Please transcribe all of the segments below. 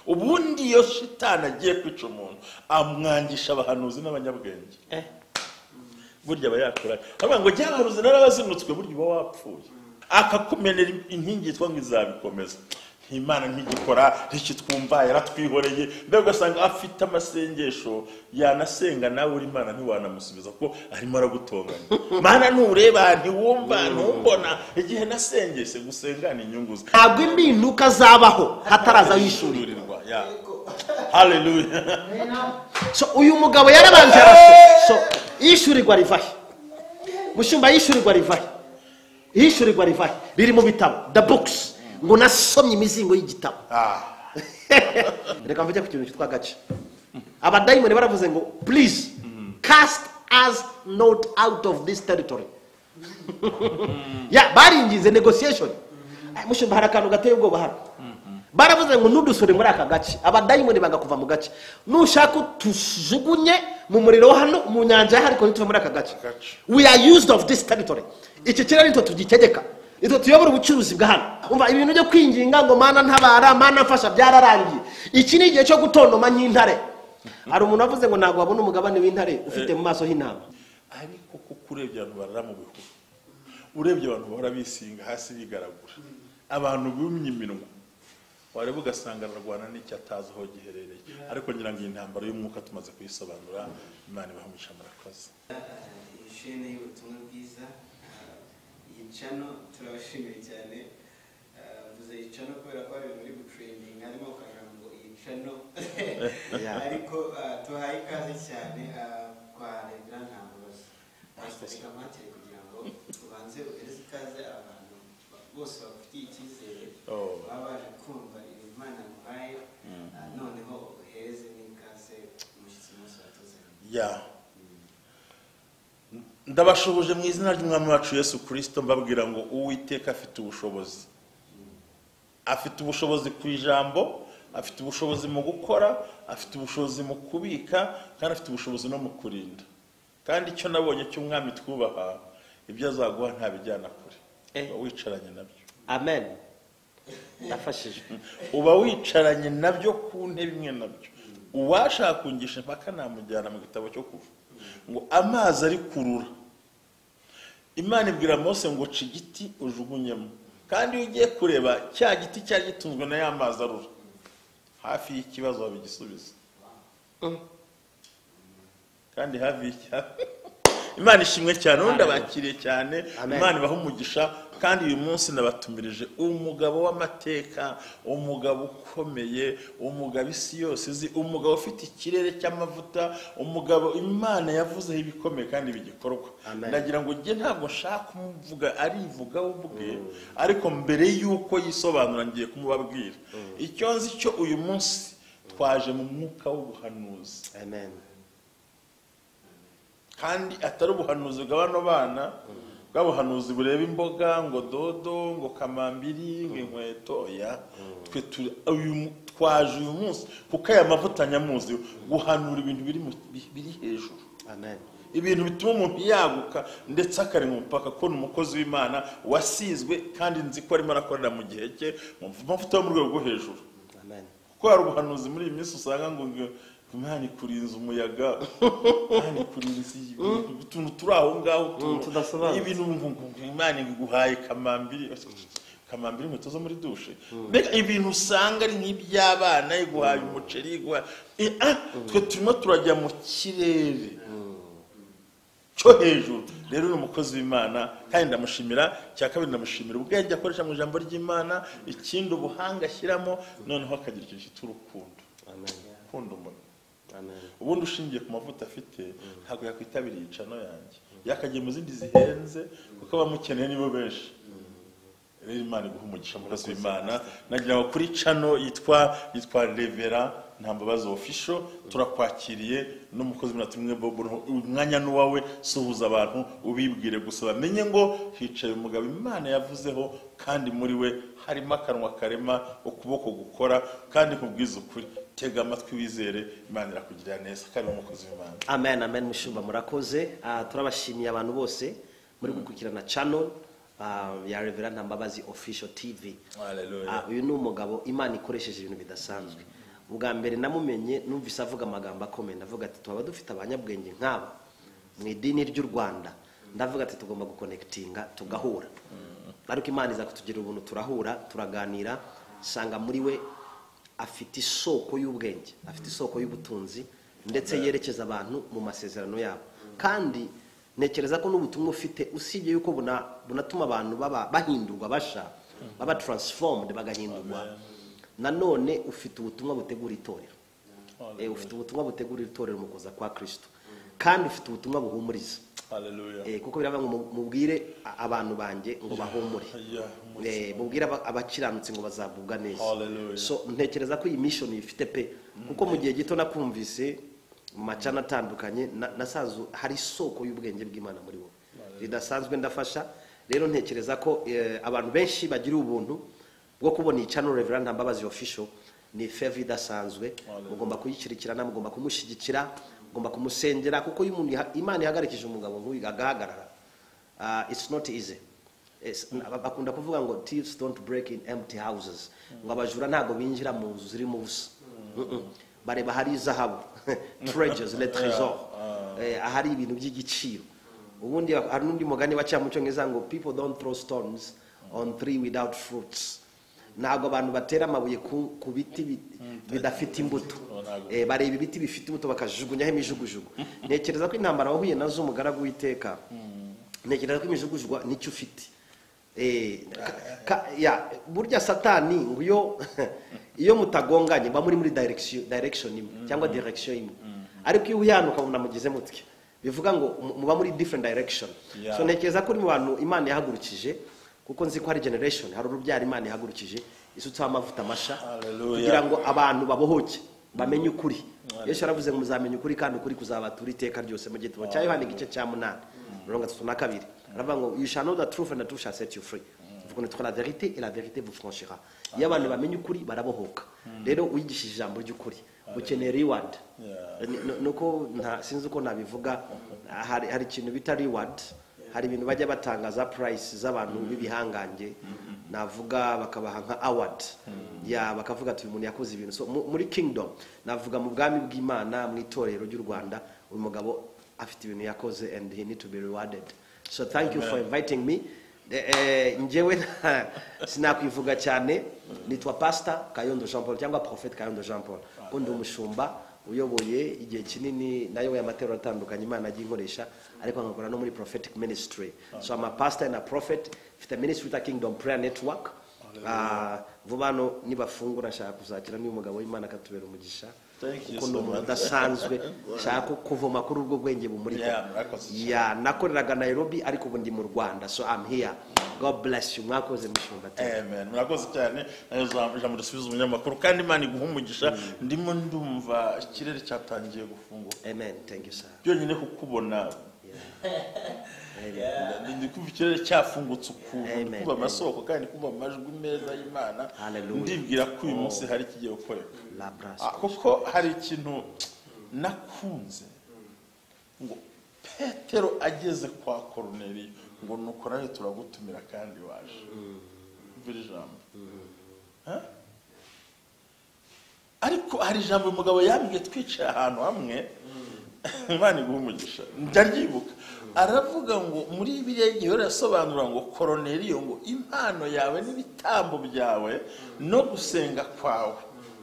Ubundi iyo shitani agiye kwica umuntu amwangisha abahanuzi n'abanyabwenge. Burya aba yakora avuga ngo jya abahanuzi narabazinutswe, burya uba wapfuye. Akakumenera inkingi yitwa ngo izabikomeza. Imana ntigikora, ntikitwumva, yaratwihoreye. Mbega ugasanga afite amasengesho yanasenga nawe uri Imana ntiwanamusubiza kuko arimo aragutonganya. Mana ntureba, ntiwumva, ntumbona. Igihe nasengese gusenga ni inyungu ze. Ntabwo impinduka zabaho hataraza yishurirwa. Hallelujah. So uyu mugabo yarabanje araso. So yishurirwa rivahe. Mushumba yishurirwa rivahe. Yishurirwa rivahe. Riri mu bitabo, the books. Ngo nasomye imizingo y'igitabo. Reka mvuge ku kintu cyitwa gace. Abadayimoni baravuze ngo please cast us not out of this territory. Ya baringize negotiation. Mushumba hari akantu gateye ubwoba hano. Baravuze ngo nudusore muri aka gace. Abadayimoni banga kuva mu gace. Nushaka tujugunye mu muriro hano mu nyanja ariko nituve muri aka gace. We are used of this territory. Iki kirari nitwe tugitegeka. Ito tuyobora ubucuruzi bwa hano. Umva ibintu byo kwinginga ngo mana ntabara, mana mfasha byararangiye. Iki ni igihe cyo gutonoma nk'intare. Hari umuntu avuze ngo ntabwo wabona umugabane w'intare ufite mu maso h'intama. Ariko kuko urebye abantu barara mu bihuru, urebye abantu bahora bisinga hasi bigaragura, abantu bumye iminwa, wareba ugasanga ararwana n'icyo atazi aho giherereye. Ariko ngira ngo iyi ntambaro y'umwuka tumaze kuyisobanura, Imana ibahe umugisha, murakoze. Ishene y'ubutumwa bwiza. Chano turabashimiye cyane. Mvuze icano kubera ko ari muri gutraining harimo akajambo icano. Ariko tuhaye ikaze cyane kwa Reverend Ntambabazi. Pastor Kamate kugira ngo ubanze uhereze ikaze abantu bose bafitiye icyizere baba baje kumva Imana nguhaye, noneho uhereze n'ikaze umushyitsi munsi watuzanye. Ndabashuhuje mu izina ry'Umwami wacu Yesu Kristo, mbabwira ngo Uwiteka afite ubushobozi. Afite ubushobozi ku ijambo, afite ubushobozi mu gukora, afite ubushobozi mu kubika, kandi afite ubushobozi no mu kurinda. Kandi icyo nabonye cy'Umwami twubaha, ibyo azaguha ntabijyana kure. Uba wicaranye nabyo. Amen. Ndafashijwe. Uba wicaranye nabyo ku ntebe imwe nabyo. Uwashaka kungisha impaka namujyana mu gitabo cyo kuva. Ngo amazi ari kurura. Imana ibwira Mose ngo ca igiti ujugunyemo. Kandi iyo ugiye kureba cya giti cyari gitunzwe na ya mazi arura. Hafi y'ikibazo babigisubiza. Kandi hafi y'icya. Imana ishimwe cyane, undi abakiriye cyane. Imana ibahe umugisha. Kandi uyu munsi nabatumirije umugabo w'amateka, umugabo ukomeye, umugabo isi yose izi, umugabo ufite ikirere cy'amavuta, umugabo Imana yavuzeho ibikomeye kandi bigikorwa. Ndagira ngo njye ntabwo nshaka kumuvuga arivuga ubwe, ariko mbere yuko yisobanura ngiye kumubabwira. Icyo nzi cyo uyu munsi twaje mu mwuka w'ubuhanuzi. Amen. Kandi atari ubuhanuzi bwa bano bana, bw'abuhanuzi bureba imboga ngo dodo ngo kamambiri ngo inkweto. Ya twe twaje uyu munsi kuko aya mavuta nyamuzi guhanura ibintu biri hejuru. Amen. Ibintu bituma umuntu yaguka ndetse akarenga umupaka, ko ni umukozi w'Imana wasizwe kandi nzi ko arimo arakorera mu gihe cye mu mavuta yo mu rwego rwo hejuru. Amen. Kuko hari ubuhanuzi muri iyi minsi usanga ngo Imana ikurinze umuyaga, Imana ikurinze utuntu turi aho ngaho ibintu Imana iguhaye kamambiri, kamambiri inkweto zo muri dushe. Mbega ibintu usanga ari nk'iby'abana, iguhaye umuceri, iguhaye twe turimo turajya mu kirere cyo hejuru. Rero ni umukozi w'Imana kandi ndamushimira. Cya kabiri ndamushimira ubwenge akoresha mu ijambo ry'Imana, ikindi ubuhanga ashyiramo, noneho akagira ikintu cyitwa urukundo. Amen. Urukundo umuntu. Ubundi ushingiye ku mavuta afite ntabwo yakwitabiriye icano yanjye, yakagiye mu zindi zihenze kuko abamukeneye nibo benshi. Rero Imana iguhe umugisha mukozi w'Imana. Nagira ngo kuri cano yitwa Reverend Ntambabazi Official turakwakiriye n'umukozi muratumwe Bobo, umwanya n'uwawe, suhuza abantu ubibwire gusa bamenye ngo hicaye umugabo Imana yavuzeho kandi muri we harimo akanwa karema, ukuboko gukora, kandi nkubwiza ukuri. Tega amatwi wizere, Imana irakugirira neza kandi umukozi w'Imana. Amen, amen. Mushumba murakoze. Turabashimiye abantu bose muri gukurikirana channel ya Reverend Ntambabazi Official TV. Hallelujah. Uyu ni umugabo Imana ikoresheje ibintu bidasanzwe. Ubwa mbere namumenye numvise avuga amagambo akomeye, ndavuga ati twaba dufite abanyabwenge nk'aba mu idini ry'u Rwanda, ndavuga ati tugomba guconnectinga tugahura. Ariko Imana iza kutugira ubuntu, turahura, turaganira, sanga muri we afite isoko y'ubwenge, afite isoko y'ubutunzi, ndetse yerekeza abantu mu masezerano yabo. Kandi ntekereza ko n'ubutumwa ufite, usibye yuko bunatuma abantu baba bahindurwa, basha baba transformed, bagahindurwa, nanone ufite ubutumwa butegura itorero. Ufite ubutumwa butegura itorero mu kuza kwa Kristo, kandi ufite ubutumwa buhumuriza. Hallelujah. Kuko biravuga ngo mubwire abantu banjye ngo bahumure. Mubwire abakiranutsi ngo bazagubwa neza. Hallelujah. So ntekereza ko iyi mission ifite pe, kuko mu gihe gito nakumvise mu macana atandukanye, nasanze hari isoko y'ubwenge bw'Imana muri wowe ridasanzwe. Ndafasha rero, ntekereza ko abantu benshi bagira ubuntu bwo kubona iyi channel Reverend Ntambabazi Official ni favor idasanzwe. Mugomba kuyikirikirana, mugomba kumushyigikira, mugomba kumusengera, kuko iyo umuntu Imana ihagarikije umugabo nk'uyu agahagarara, it's not easy. Bakunda kuvuga ngo thieves don't break in empty houses, ngo abajura ntabwo binjira mu nzu zirimo ubusa. Bareba hari izahabu, treasures, les trésors, ahari ibintu by'igiciro. Ubundi hari n'undi mugani baca mu cyongereza ngo people don't throw stones on tree without fruits. Ntabwo abantu batera amabuye ku biti bidafite imbuto. Bareba ibiti bifite imbuto bakajugunyaho imijugujugu. Ntekereza ko intambara wahuye nazo, umugaragu w'Iteka, ntekereza ko imijugujugu nicyo ufite. Ya, burya Satani ngo iyo mutagonganye mba muri direction imwe cyangwa direction imwe, ariko iyo uhuye ukabona mugize mutwe, bivuga ngo muba muri different direction. So ntekereza ko uri mu bantu Imana yahagurukije, kuko nzi ko hari generation, hari urubyaro Imana ihagurukije isutseho amavuta masha, Hallelujah. kugira ngo abantu babohoke, bamenye ukuri. Yesu yaravuze ngo muzamenya ukuri kandi ukuri kuzabatura iteka ryose, mu gitabo cya Yohana igice cya 8:32, aravuga ngo you shall know the truth and the truth shall set you free, vous connaîtrez la vérité et la vérité vous franchira. Iyo abantu bamenye ukuri barabohoka. Rero wigishije ijambo ry'ukuri, ukeneye reward. Nuko sinzi uko nabivuga, hari ikintu bita reward, hari ibintu bajya batangaza, price z'abantu b'ibihangange, navuga bakabaha nka award ya, bakavuga ati uyu muntu yakoze ibintu. So muri kingdom, navuga mu bwami bw'Imana, mu itorero ry'u Rwanda, uyu mugabo afite ibintu yakoze and he need to be rewarded. So thank you for inviting me. Njyewe sinakwivuga cyane, nitwa Pastor Kayondo Jean Paul cyangwa Prophet Kayondo Jean Paul, ko ndi umushumba uyoboye igihe kinini, nayoboye amatorero atandukanye Imana agiye inkoresha, ariko nkakora no muri prophetic ministry. So I'm a pastor and a prophet, mfite ministry yitwa Kingdom Prayer Network. Vuba hano nibafungura nshaka kuzakira n'uyu mugabo w'Imana akatubera umugisha, Thank you kuko ni so umuntu much. udasanzwe, nshaka kuvoma kuri ubwo bwenge bumurika. Yeah, murakoze cyane. Ya, nakoreraga Nairobi ariko ubu ndi mu Rwanda, so I'm here. God bless you, mwakoze mushumba. Amen. Murakoze cyane. Nayo ijambo risubiza umunyamakuru, kandi Imana iguha umugisha. Ndimo ndumva ikirere cyatangiye gufunguka. Amen, thank you sir. Byonyine kukubona, ndi kumva ikirere cyafungutse ukuntu, ndi Amen. kumva amasoko kandi ndi kumva amajwi meza y'Imana. Hallelujah. Ndibwira ko uyu munsi hari ikigiye gukoreka. La brasse. Kuko hari ikintu nakunze, ngo Petero ageze kwa Koruneliyo ngo nuko nawe turagutumira kandi waje. Umva iri jambo. Ha? Ariko hari ijambo uyu mugabo yambwiye twicaye ahantu hamwe, Imana iguha umugisha, njya ryibuka. Aravuga ngo muri biriya gihe yasobanura ngo Koroneliyo, ngo impano yawe n'ibitambo byawe no gusenga kwawe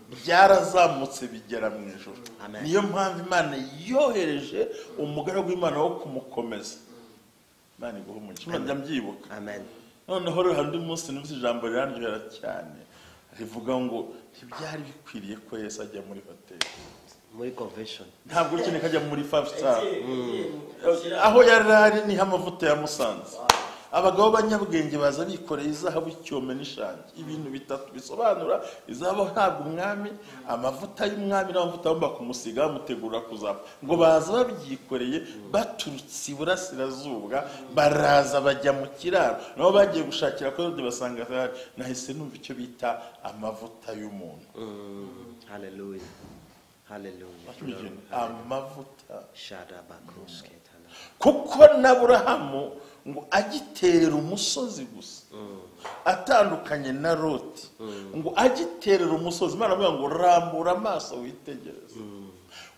byarazamutse bigera mu ijuru. Amen. Niyo mpamvu Imana yohereje umugaragu w'Imana wo kumukomeza. Imana iguha umugisha. Imana, njya mbyibuka. Amen. Noneho rero hari undi munsi numvise ijambo rirandyohera cyane, rivuga ngo ntibyari bikwiriye ko Yesu ajya muri hoteli, muri convention. Ntabwo ukeneye ko ajya muri five star. Aho yari ari niho amavuta yamusanze. Abagabo b'abanyabwenge baza bikoreye izahabu, icyome n'ishangi, ibintu bitatu bisobanura izahabu ntabwo umwami, amavuta y'umwami n'amavuta bagomba kumusiga bamutegura kuzapfa. Ngo baza babyikoreye baturutse iburasirazuba, baraza bajya mu kiraro, nabo bagiye gushakira kuri Herode basanga ahari. Nahise numva icyo bita amavuta y'umuntu. Hallelujah, hallelujah. Amavuta. Shadabakrosketana. Kuko n'Aburahamu ngo agiterera umusozi gusa. Atandukanye na Loti ngo agiterera umusozi, Imana avuga ngo rambura amaso witegereze.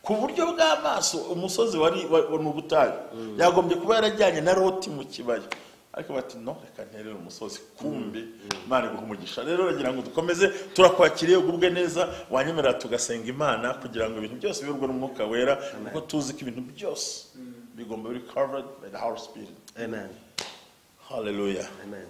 Ku buryo bw'amaso umusozi wari ni ubutayu, yagombye kuba yarajyanye na Loti mu kibaya, ariko bati no, reka nterere umusozi. Kumbi Imana iguha umugisha. Rero uragira ngo dukomeze, turakwakiriye, ugubwe neza, wanyemerera tugasenga Imana kugira ngo ibintu byose biyoborwe n'Umwuka Wera, kuko tuzi ko ibintu byose bigomba biri covered by the Holy Spirit. Amen. Hallelujah. Amen.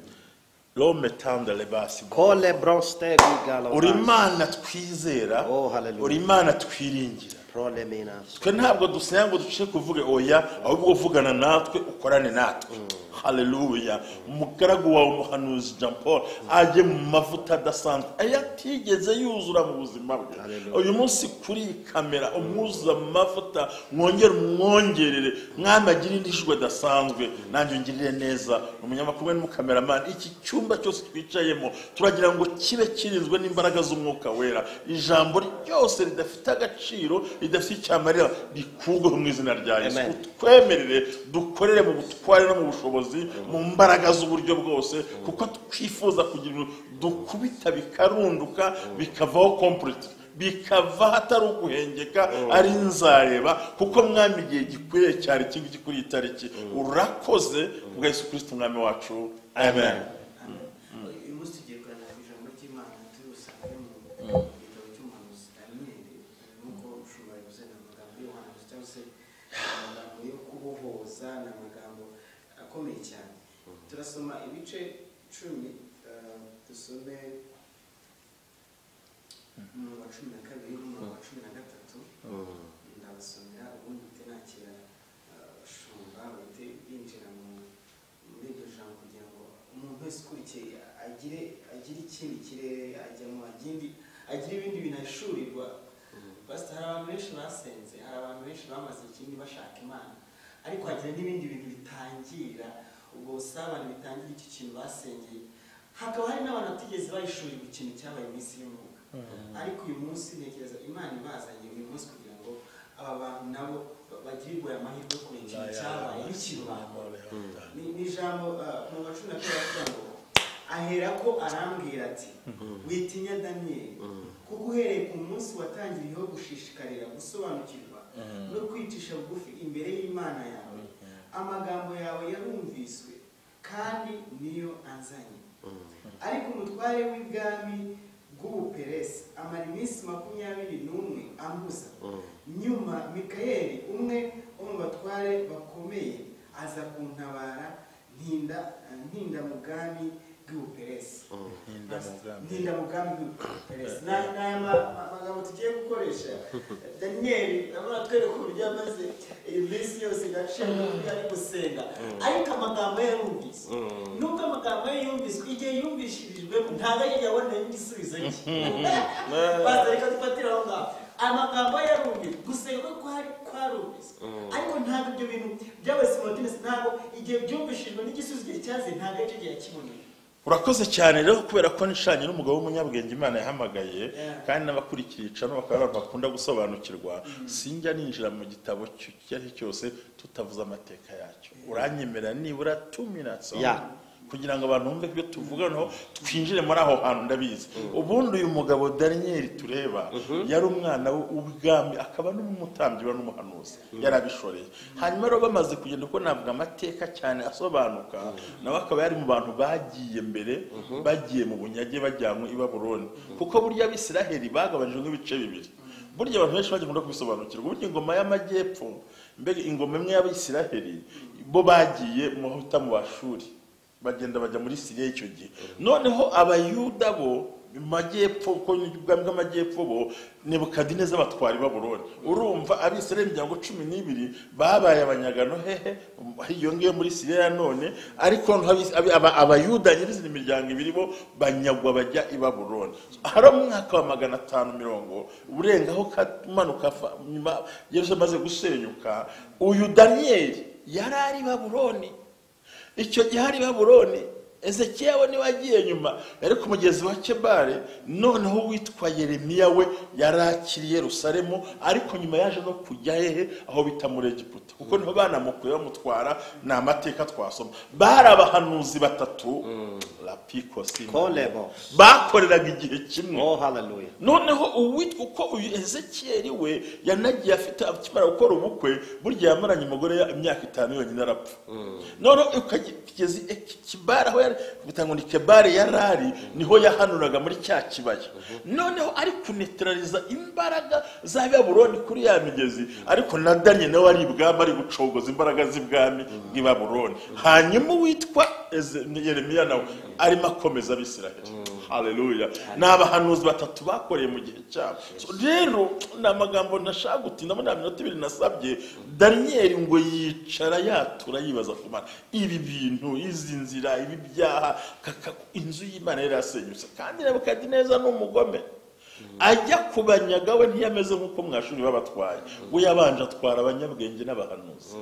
Rome tanda lebasi. Kole broste bigalo. Uri Imana twizera, Oh, hallelujah. uri Imana twiringira. Prole mina. Twe ntabwo dusenga ngo duce kuvuge oya, ahubwo uvugana natwe, ukorane natwe. Haleluya. Umugaragu wawe umuhanuzi Jean Paul ajye mu mavuta adasanzwe ayatigeze yuzura mu buzima bwe. Hallelujah. Uyu munsi kuri iyi kamera umwuzuza mu mavuta, mwongere umwongerere, mwami agire indi jwi adasanzwe, nanjye ungirire neza. Umunyamakuru n'umukameramani, iki cyumba cyose twicayemo turagira ngo kibe kirinzwe n'imbaraga z'Umwuka Wera. Ijambo ryose ridafite agaciro, ridafite icyamarira, rikurweho mu izina rya Yesu. Amen. Utwemerere dukorere mu butware no mu bushobozi, mu mbaraga z'uburyo bwose, kuko twifuza kugira ibintu dukubita bikarunduka, bikavaho complete, bikava hatari uguhengeka, ari nzareba, kuko mwami igihe gikwiye cyari iki ngiki kuri iyi tariki. Urakoze kubwa Yesu Kristo umwami wacu. Amen. Uyu munsi tugiye kuganira ku ijambo ry'Imana turi busange mu gitabo cy'umuhanuzi Daniyeli. Nk'uko ushobora bivuze, ni amagambo y'ubuhanuzi cyangwa se amagambo yo kubohoza, ni amagambo akomeye cyane. Turasoma ibice 10, dusome umurongo wa 12 n'umurongo wa 13. Ndabasomera ubundi mpite nakira abashumba bahite binjira muri iryo jambo, kugira ngo umuntu wese ukurikiye agire ikindi kirere ajyamo, agire ibindi bintu ahishurirwa. Pastor, hari abantu benshi basenze, hari abantu benshi bamaze ikindi bashaka Imana, ariko hagira n'ibindi bintu bitangira ubwo busabane, bitangira iki kintu basengeye. Hakaba hari n'abantu batigeze bahishurirwa ikintu cyabaye mu isi y'umwuka, ariko uyu munsi ntekereza Imana ibazanye uyu munsi kugira ngo aba bantu nabo bagirirwe amahirwe yo kumenya ikintu cyabaye n'ikintu bakora. Ni ijambo mu wa 12 avuga ngo aherako arambwira ati witinya Daniyeli, kuko uhereye ku munsi watangiriyeho gushishikarira gusobanukirwa no kwicisha bugufi imbere y'Imana yawe, amagambo yawe yarumviswe kandi niyo anzanye. Ariko umutware w'ibwami bw'Ubuperesi amara iminsi 21 ambuza. Nyuma Mikayeli umwe wo mu batware bakomeye aza kuntabara, ntinda mu bwami bw'Ubuperesi. Ntinda mu bwami bw'Ubuperesi. N'aya magambo tugiye gukoresha, Daniyeli urabona twereka uburyo amaze iyi minsi yose gaciye ari gusenga, ariko amagambo ye yarumvise. Nubwo amagambo ye yumviswe, igihe yumvishirijwemo ntabwo yari yabona igisubizo cye. Pastor, reka dufatire aho ngaho. Amagambo ye yarumvise, gusenga kwe kwarumvise, ariko ntabwo ibyo bintu byabaye simultaneous, ntabwo igihe byumvishijwe n'igisubizo igihe cyaze, ntabwo aricyo gihe yakiboneye. Urakoze cyane rero, kubera ko nishanye n'umugabo w'umunyabwenge Imana yahamagaye, kandi n'abakurikiye icano bakaba abantu bakunda gusobanukirwa. Sinjya ninjira mu gitabo icyo ari cyo cyose tutavuze amateka yacyo. Uranyemera nibura 2 minutes kugira ngo abantu bumve ibyo tuvuga, noneho twinjire muri aho hantu. Ndabizi ubundi uyu mugabo Daniyeli tureba yari umwana w'ubwami, akaba n'umutambyi wa n'umuhanuzi, yarabishoreye. Hanyuma rero bamaze kugenda, uko navuga amateka cyane asobanuka, nawe akaba yari mu bantu bagiye mbere, bagiye mu bunyage bajyanywe i Babuloni, kuko burya Abisiraheli bagabanyijwe ibice bibiri. Burya abantu benshi bagenda kubisobanukirwa, burya ingoma y'amajyepfo, mbega ingoma imwe y'Abisiraheli, bo bagiye mu huta mu Bashuri, bagenda bajya muri Siriya icyo gihe. Noneho Abayuda bo mu majyepfo, ko ubwami bw'amajyepfo bo Nebukadineza batwara i Babuloni. Urumva Abisirayeli imiryango 12 babaye abanyagano hehe iyo ngiyo muri Siriya ya none, ariko Abayuda nyirizina imiryango ibiri bo banyagwa bajya i Babuloni. Hari umwaka wa 540 urengaho kamanuka nyuma Yerusalemu amaze gusenyuka, uyu Daniyeli yari ari Babuloni. Icyo gihe ari Babuloni Ezekiya we niwe agiye nyuma yari ku mugezi wa Kebare. Noneho witwa Yeremiya we yarakiriye Yerusalemu, ariko nyuma yaje no kujya hehe? Aho bita muri Egiputa, kuko niho banamukuye bamutwara. Ni amateka twasoma. Bari abahanuzi batatu bakoreraga igihe kimwe. Oh, hallelujah. Noneho uwitwa uko uyu Ezekiyeli we yanagiye afite akimara gukora ubukwe, burya yamaranye umugore imyaka 5 yonyine arapfa. Noneho ukageza Kebare aho yari ngo ni Kebare yarari, niho yahanuraga muri cya kibaya. Noneho ari kunetraliza imbaraga za Babuloni kuri ya migezi, ariko na Daniel nawe ari ibwami ari gucogoza imbaraga z'ibwami bw'i Babuloni. Hanyuma uwitwa Yeremiya nawe arimo akomeza Abisiraheli. Haleluya. Ni abahanuzi batatu bakoreye mu gihe cyabo. Rero ni amagambo ntashaka gutinda, muri minota 2 nasabye Daniel ngo yicara yatura yibaza ku Mana, ibi bintu, izi nzira, ibi byaha, inzu y'Imana yari yasenyutse. Kandi Nebukadineza ni umugome, ajya kubanyaga we ntiyameze nk'uko mwashuri babatwaye, we yabanje atwara abanyabwenge n'abahanuzi.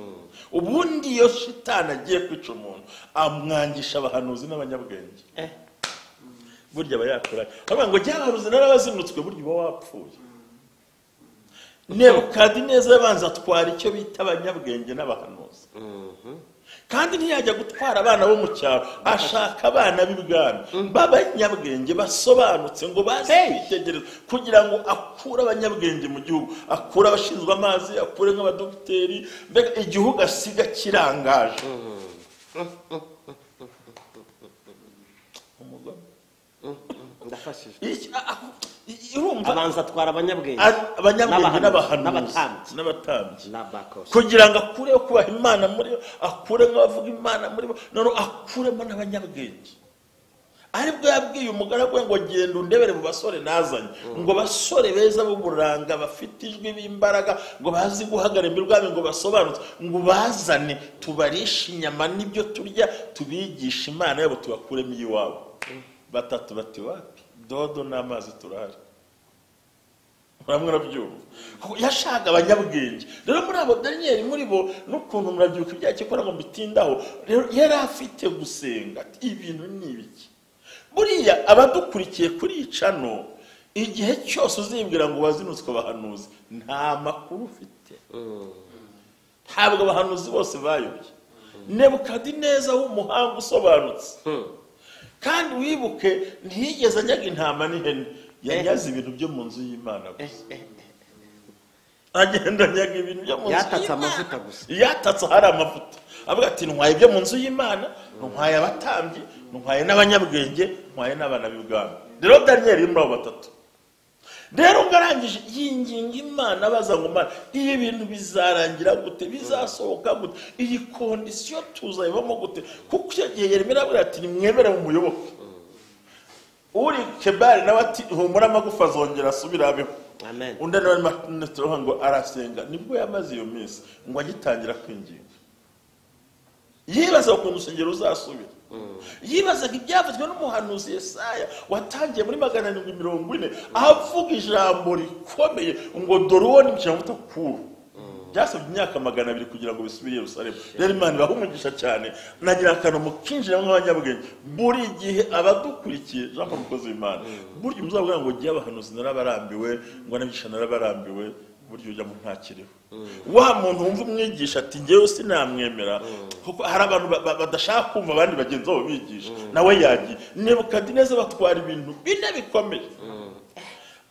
Ubundi iyo shitani agiye kwica umuntu amwangisha abahanuzi n'abanyabwenge. Burya aba yakora avuga ngo jya abahanuzi narabazinutswe, burya uba wapfuye. Nebukadineza yabanza atwara icyo bita abanyabwenge n'abahanuzi. Kandi ntiyajya gutwara abana bo mu cyaro, ashaka abana b'ibwami b'abanyabwenge basobanutse ngo baze kwitegereza, kugira ngo akure abanyabwenge mu gihugu, akure abashinzwe amazi, akure nk'abadogiteri, mbega igihugu asiga kirangaje. Abanza atwara abanyabwenge n'abahanuzi n'abatambyi, kugira ngo akure kubaha Imana muri bo, akure nk'abavuga Imana muri bo, noneho akuremo n'abanyabwenge. Aribwo yabwiye umugaragu we ngo genda undebere mu basore nazanye, ngo basore beza b'uburanga bafite ijwi b'imbaraga, ngo bazi guhagarara imbere ngo basobanutse, ngo bazane tubarishe inyama n'ibyo turya, tubigishe Imana yabo, tubakuremo iwabo. Batatu bati wapi, dodo n'amazi turahari. Murabyumva, yashaka abanyabwenge. Rero muri abo Daniel muri bo n'ukuntu murabyuka ibyaha cyakora ngo mbitindaho, rero yari afite gusenga ibintu ni ibiki. Buriya abadukurikiye kuri icano, igihe cyose uzibwira ngo wazinutswe abahanuzi, nta makuru ufite. Ntabwo abahanuzi bose bayobye. Nebukadineza w'umuhanga usobanutse, kandi wibuke ntiyigeze anyaga intama n'ihene, yanyaze ibintu byo mu nzu y'Imana gusa. Agenda anyaga ibintu byo mu nzu yatatse amavuta gusa, yatatse hari amavuta. Avuga ati ntwaye ibyo mu nzu y'Imana, ntwaye abatambyi, ntwaye n'abanyabwenge, ntwaye n'abana b'ibwami. Rero Daniel muri abo batatu rero ngarangije yinginga Imana abaza ngo Mana, ibi bintu bizarangira gute, bizasohoka gute, iyi kondisiyo tuzayibamo gute? Kuko icyo gihe Yeremiya aravuga ati nimwemere mu muyoboke. Uri Kebari nawe ati humura amagufa azongera asubira abeho. Amen. Undi nawe ngo arasenga, nibwo yamaze iyo minsi ngo agitangira kwinginga, yibaza ukuntu urusengero ruzasubira. Yibazaga ibyavuzwe n'umuhanuzi Yesaya watangiye muri 740 avuga ijambo rikomeye ngo dore uwo ni mutakuru. Byasabye imyaka 200 kugira ngo bisubire i Yerusalemu. Rero Imana ibahe umugisha cyane, nagira akantu mukinjira nk'abanyabwenge. Buri gihe abadukurikiye Jean Paul mukozi w'Imana, burya muzavuga ngo jya abahanuzi narabarambiwe, ngo n'abigisha narabarambiwe, burya ujya mu ntakiriho. Wa muntu wumva umwigisha ati ngewe sinamwemera, kuko hari abantu badashaka kumva abandi bagenzi babo bigisha, nawe yagiye. Nebukadineza batwara ibintu bine bikomeye,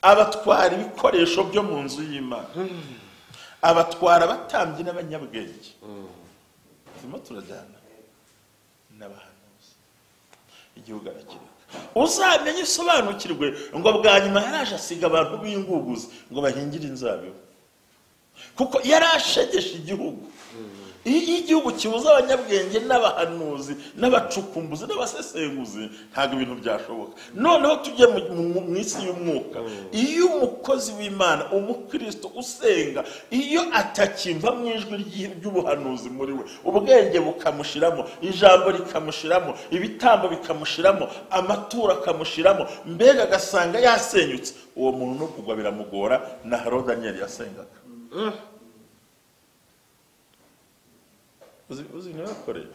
abatwara ibikoresho byo mu nzu y'Imana, abatwara abatambyi n'abanyabwenge, turimo turajyana n'abahanuzi, igihugu arakireka. Uzamenye isobanukirwe ngo bwa nyuma yaraje asiga abantu b'inguguzi ngo bahingire inzabibu, kuko yarashegeshe igihugu. Iyo igihugu kibuze abanyabwenge n'abahanuzi n'abacukumbuzi n'abasesenguzi, ntabwo ibintu byashoboka. Noneho tujye mu isi y'umwuka. Iyo umukozi w'Imana, umukristo usenga, iyo atakimva mu ijwi ry'ubuhanuzi muri we, ubwenge bukamushiramo, ijambo rikamushiramo, ibitambo bikamushiramo, amaturo akamushiramo, mbega agasanga yasenyutse, uwo muntu no kugwa biramugora. Na haro Daniel yasengaga. Uzi nibakoreye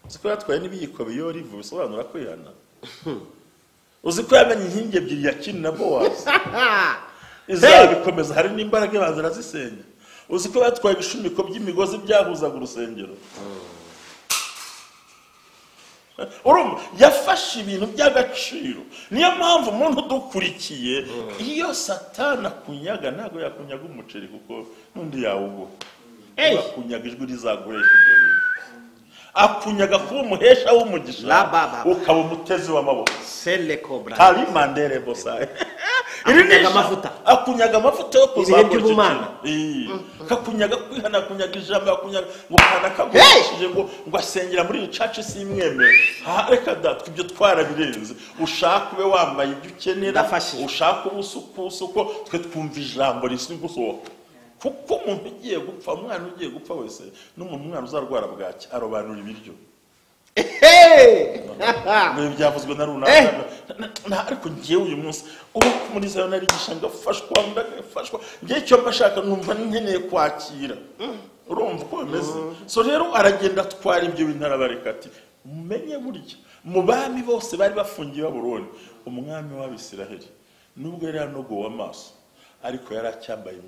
Uzi ko yatwaye n'ibiyiko biyora ivu bisobanura kwihana. Uzi ko yamenye inkingi ebyiri ya Kini na Bowazi izabikomeza, hari n'imbaraga ibanza irazisenya. Uzi ko yatwaye ibishumiko by'imigozi byahuzaga urusengero. Urumva yafashe ibintu by'agaciro. Niyo mpamvu umuntu udukurikiye iyo Satani akunyaga ntabwo yakunyaga umuceri kuko n'undi yawuguha. Akunyaga ijwi rizaguhesha ibyo bintu, akunyaga kuba umuhesha w'umugisha, ukaba umutezi w'amaboko. Karimandere bosaye. Akunyaga amavuta, akunyaga amavuta yo kuzamura ikintu. Kakunyaga kwihana, akunyaga ijambo, akunyaga ngo kana kagurishije ngo asengera muri iyi church simwemere. Reka da, ibyo twarabirenze. Ushaka ube wambaye ibyo ukenera, ushaka ubusuku, twe twumva ijambo risi gusohoka. Kuko umuntu ugiye gupfa, umwana ugiye gupfa wese n'umuntu umwana uzarwara bwaki arobanura ibiryo. Byavuzwe na runaka. Ariko ngiye uyu munsi ubu muri zayo narigisha ngafashwa, ndagafashwa. Ngiye icyo mbashaka numva nkeneye kwakira. Urumva uko bimeze. So rero aragenda atwara ibyo bintu arabareka ati mumenye burya mu bami bose bari bafungiye Babuloni, umwami w'Abisiraheli nubwo yari yanogowe amaso ariko yari acyambaye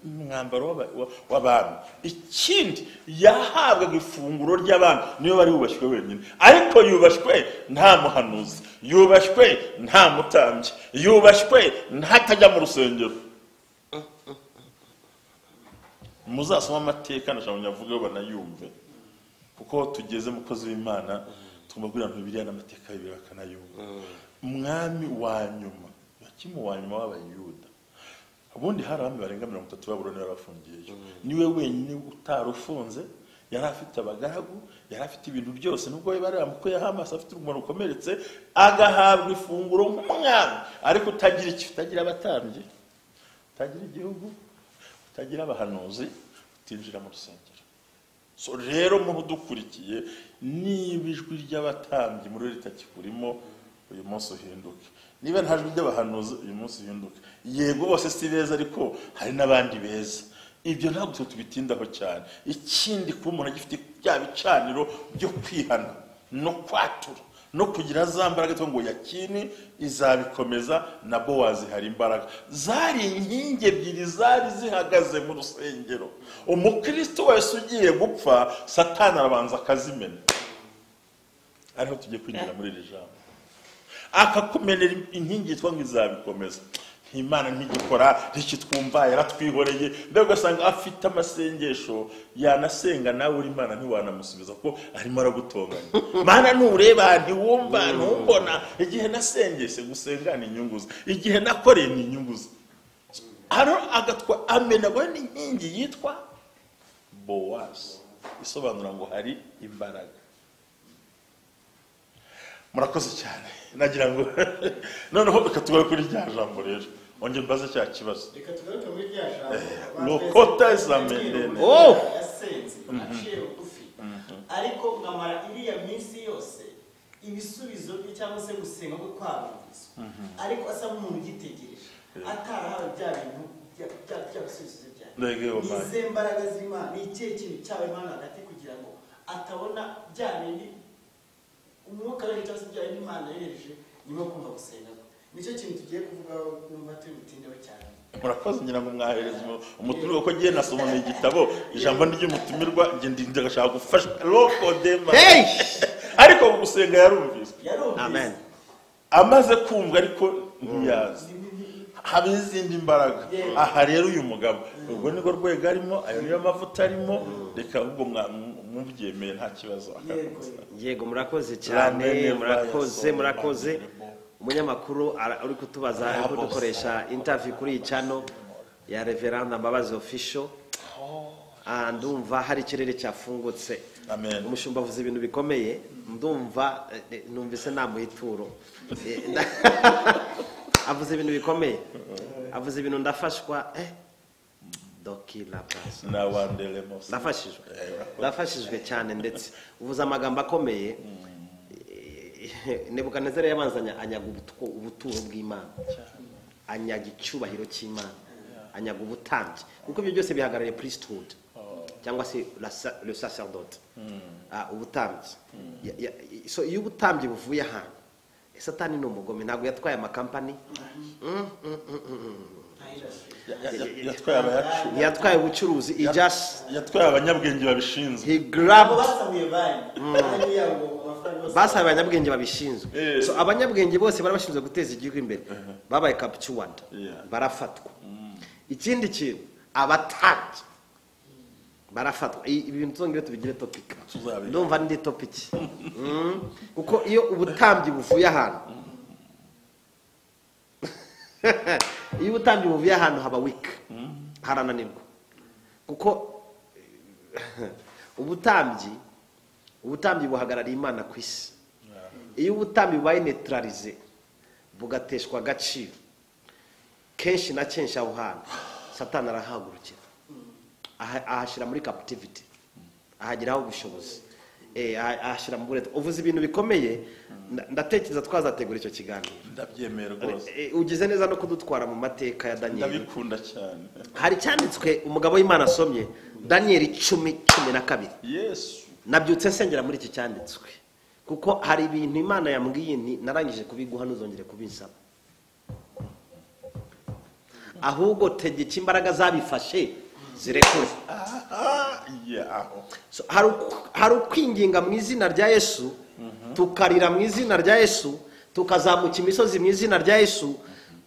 umwambaro w'abami. Ikindi yahabwaga ifunguro ry'abami, niyo bari bubashywe wenyine, ariko yubashywe nta muhanuzi, yubashywe nta mutambyi, yubashywe ntatajya mu rusengero. Muzasoma amateka ndashaka nyavuge banayumve, kuko tugeze mukozi w'Imana tugomba kugira ngo Bibiliya n'amateka y'Bibiliya bakanayumva. Umwami wa nyuma, yakimu wa nyuma w'Abayuda, ubundi hari abami barenga 30 Babuloni barafungiyeyo. Niwe wenyine utarufunze, yari afite abagaragu, yari afite ibintu byose, nubwo bari bamukuye amaso afite urugomo rukomeretse, agahabwa ifunguro nk'umwami, ariko utagira icyo, utagira abatambyi, utagira igihugu, utagira abahanuzi, utinjira mu rusengero. So rero umuntu udukurikiye, niba ijwi ry'abatambyi muri ritakikurimo, uyu munsi uhinduke. Niba nta jwi ry'abahanuzi, uyu munsi uhinduke. Yego bose si beza, ariko hari n'abandi beza. Ibyo ntabwo tubitindaho cyane. Ikindi kuba umuntu agifite bya bicaniro byo kwihana no kwatura no kugira za mbaraga ngo Yakini izabikomeza na Bowazi hari imbaraga. Zari inkingi ebyiri zari zihagaze mu rusengero. Umukristo wese ugiye gupfa, Satani arabanza akazimena. Ariho tugiye kwinjira muri iri jambo. Akakumenera inkingi yitwa ngo izabikomeza. Imana ntigikora, ntikitwumva, yaratwihoreye. Mbega ugasanga afite amasengesho yanasenga nawe uri Imana ntiwanamusubiza ko arimo aragutonganya. Mana ntureba, ntiwumva, ntumbona. Igihe nasengese gusenga ni inyungu ze, igihe nakoreye ni inyungu ze. Hano agatwa amenagwa n'inkingi yitwa Bowazi, isobanura ngo hari imbaraga. Murakoze cyane. Nagira ngo noneho reka tugaruke kuri rya jambo rero. Ongera mbaze cya kibazo. Reka tugaruke muri rya jambo. Lokota zamendene. Yasenze aciye bugufi. Ariko ngamara iriya minsi yose ibisubizo bye cyangwa se gusenga kwe kwarumviswe. Ariko asa nk'umuntu ugitegereje. Atarahawe bya bintu bya bisubizo byayo. Nize mbaraga z'Imana, ni ikihe kintu cyawe Imana hagati kugira ngo atabona bya bindi umwuka w'Imana cyangwa se bya Imana yohereje nyuma yo kumva gusenga kwe. Nicyo kintu tugiye kuvuga kumva turi butindeho cyane. Murakoze, ngira ngo mwahereza umutumirwa ko ngiye nasoma mu igitabo ijambo ry'umutumirwa nge ndashaka gufashwa lokodema. Ariko gusenga yarumvise. Amen. Amaze kumva ariko ntiyazi. Haba izindi mbaraga. Aha rero uyu mugabo ubwo niko rwego arimo, ayo niyo mavuta arimo, reka ubwo mubyemeye nta kibazo. Yego murakoze cyane, murakoze, murakoze. Umunyamakuru uri kutubaza ari kudukoresha interview kuri iyi channel ya Reverend Mbabazi Official. Ndumva hari ikirere cyafungutse. Amen. Umushumba avuze ibintu bikomeye, ndumva numvise namuhituro. Avuze ibintu bikomeye. Avuze ibintu ndafashwa Doki la place. Na wandele mose. Ndafashijwe. Ndafashijwe cyane ndetse uvuze amagambo akomeye. Nebukadinezari yabanzanya anyaga ubuturo bw'Imana, anyaga icyubahiro cy'Imana, anyaga ubutambyi, kuko ibyo byose bihagarariye priesthood. Cyangwa se le sacerdote, ubutambyi. So iyo ubutambyi buvuye ahantu, Satani ni umugome, ntabwo yatwaye amakampani, yatwaye abayacu, yatwaye ubucuruzi, he just yatwaye abanyabwenge babishinzwe. He grabbed basabe abanyabwenge babishinzwe. So abanyabwenge bose bari bashinzwe guteza igihugu imbere babaye captured, barafatwa. Ikindi kintu, abatambyi barafatwa. Ibintu tuzongere tubigire topic, ndumva ndi topic, kuko iyo ubutambyi buvuye ahantu, iyo ubutambyi buvuye ahantu haba weak, harananirwa, kuko ubutambyi buhagarariye Imana ku isi. Iyo ubutambyi bubaye neutralize, bugateshwa agaciro, kenshi na kenshi aho hantu Satani arahagurukira, ahashyira muri captivity, ahagiraho ubushobozi, ahashyira mu buretwa. Uvuze ibintu bikomeye, ndatekereza twazategura icyo kiganiro. Ndabyemera rwose. Ugize neza no kudutwara mu mateka ya Daniel. Ndabikunda cyane. Hari cyanditswe umugabo w'Imana asomye Daniel 10:12. Yesu. Nabyutse nsengera muri iki cyanditswe, kuko hari ibintu Imana yambwiye nti narangije kubiguha ntuzongere kubinsaba, ahubwo tegeka imbaraga zabifashe zirekure. So, hari ukwinginga mu izina rya Yesu, tukarira mu izina rya Yesu, tukazamuka imisozi mu izina rya Yesu,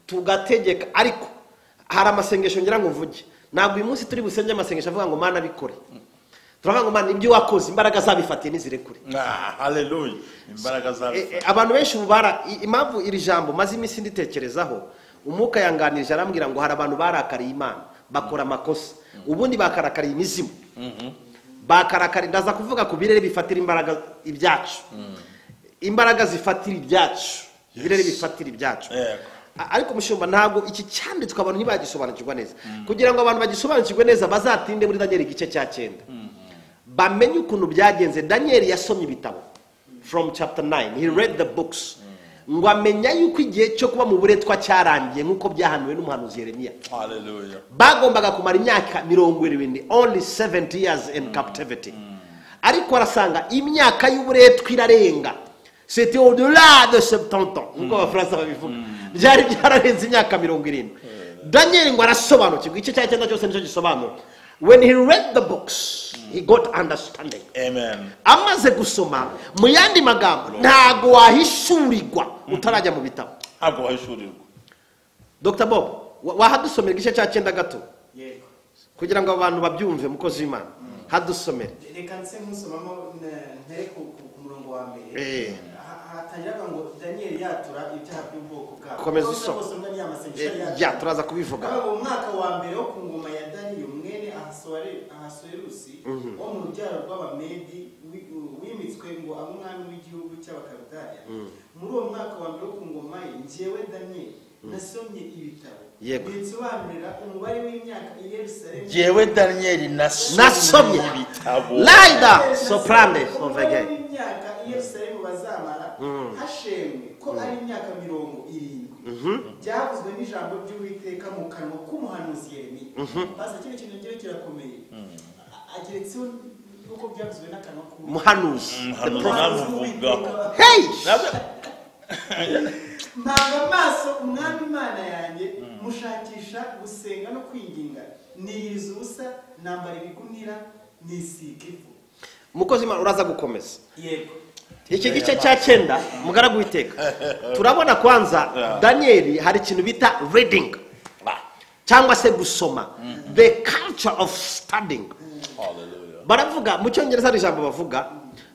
tugategeka. Ariko hari amasengesho ngira ngo mvuge, ntabwo uyu munsi turi busenge amasengesho avuga ngo Mana bikore. Turavuga ngo Mana ibyo wakoze imbaraga zabifatiye nizirekure. Haleluya. Imbaraga zabifatiye. Abantu benshi bubara impamvu iri jambo maze iminsi nditekerezaho, umwuka yanganirije arambwira ngo hari abantu barakariye Imana bakora amakosa, ubundi bakarakariye imizimu, bakarakariye. Ndaza kuvuga ku birere bifatira imbaraga ibyacu, imbaraga zifatira ibyacu, ibirere bifatira ibyacu. Ariko mushumba, ntabwo iki cyanditswe abantu ntibagisobanukirwa neza. Kugira ngo abantu bagisobanukirwe neza bazatinde muri Daniel igice cya 9, bamenye ukuntu byagenze. Daniel yasomye ibitabo from chapter 9, he read the books, ngo amenya yuko igihe cyo kuba mu buretwa cyarangiye nkuko byahanuwe n'umuhanuzi Yeremiya. Haleluya. Bagombaga kumara imyaka 70, only 70 years in captivity. Ariko arasanga imyaka y'uburetwa irarenga, c'était au-delà de 70 ans, nkuko abafaransa babivuga, byari byararenze imyaka 70. Daniel ngo arasobanukirwa, igice cya 9 cyose nicyo gisobanura. When he read the books, he got understanding. Amen. Amaze gusoma, mu yandi magambo, ntago wahishurirwa utarajya mu bitabo. Ntabwo wahishurirwa. Dr. Bob, wahadusomera igice cya 9 gato? Yego. Kugira ngo abantu babyumve, mukozi w'Imana. Hadusomere. Reka nse nkusomamo ntere ku murongo wa mbere. Hatangira ngo Daniel yatura ibyaha by'ubwoko bwabo. Komeza usome. Ya, turaza kubivuga. Mu mwaka wa mbere wo ku ngoma ya Daniel mwene Ahasuwerusi wo mu rubyaro rw'Abamedi wimitswe ngo abe umwami w'igihugu cy'Abakaludaya. Muri uwo mwaka wa mbere wo ku ngoma ye, njyewe Daniel nasomye ibitabo binsobanurira umubare w'imyaka i Yerusalemu. Njyewe Daniel nasomye ibitabo. Laida soprane sovege. Imyaka i Yerusalemu bazamara hashemwe ko ari imyaka 70. Byavuzwe n'ijambo ry'Uwiteka mu kanwa k'umuhanuzi Yeremiya. Basa kino kintu ngira kirakomeye. Ageretse uko byavuzwe n'akanwa k'umuhanuzi. Hey! Mpanga amaso umwami Imana yanjye, mushakisha gusenga no kwinginga, niyiriza ubusa, nambara ibigunira, nisiga ivu. Mukozi Imana uraza gukomeza. Yego. Iki gice cya 9 mugaragu w'Uwiteka, turabona kwanza Daniel hari ikintu bita reading cyangwa se gusoma, the culture of studying. Baravuga mu Cyongereza hari ijambo bavuga,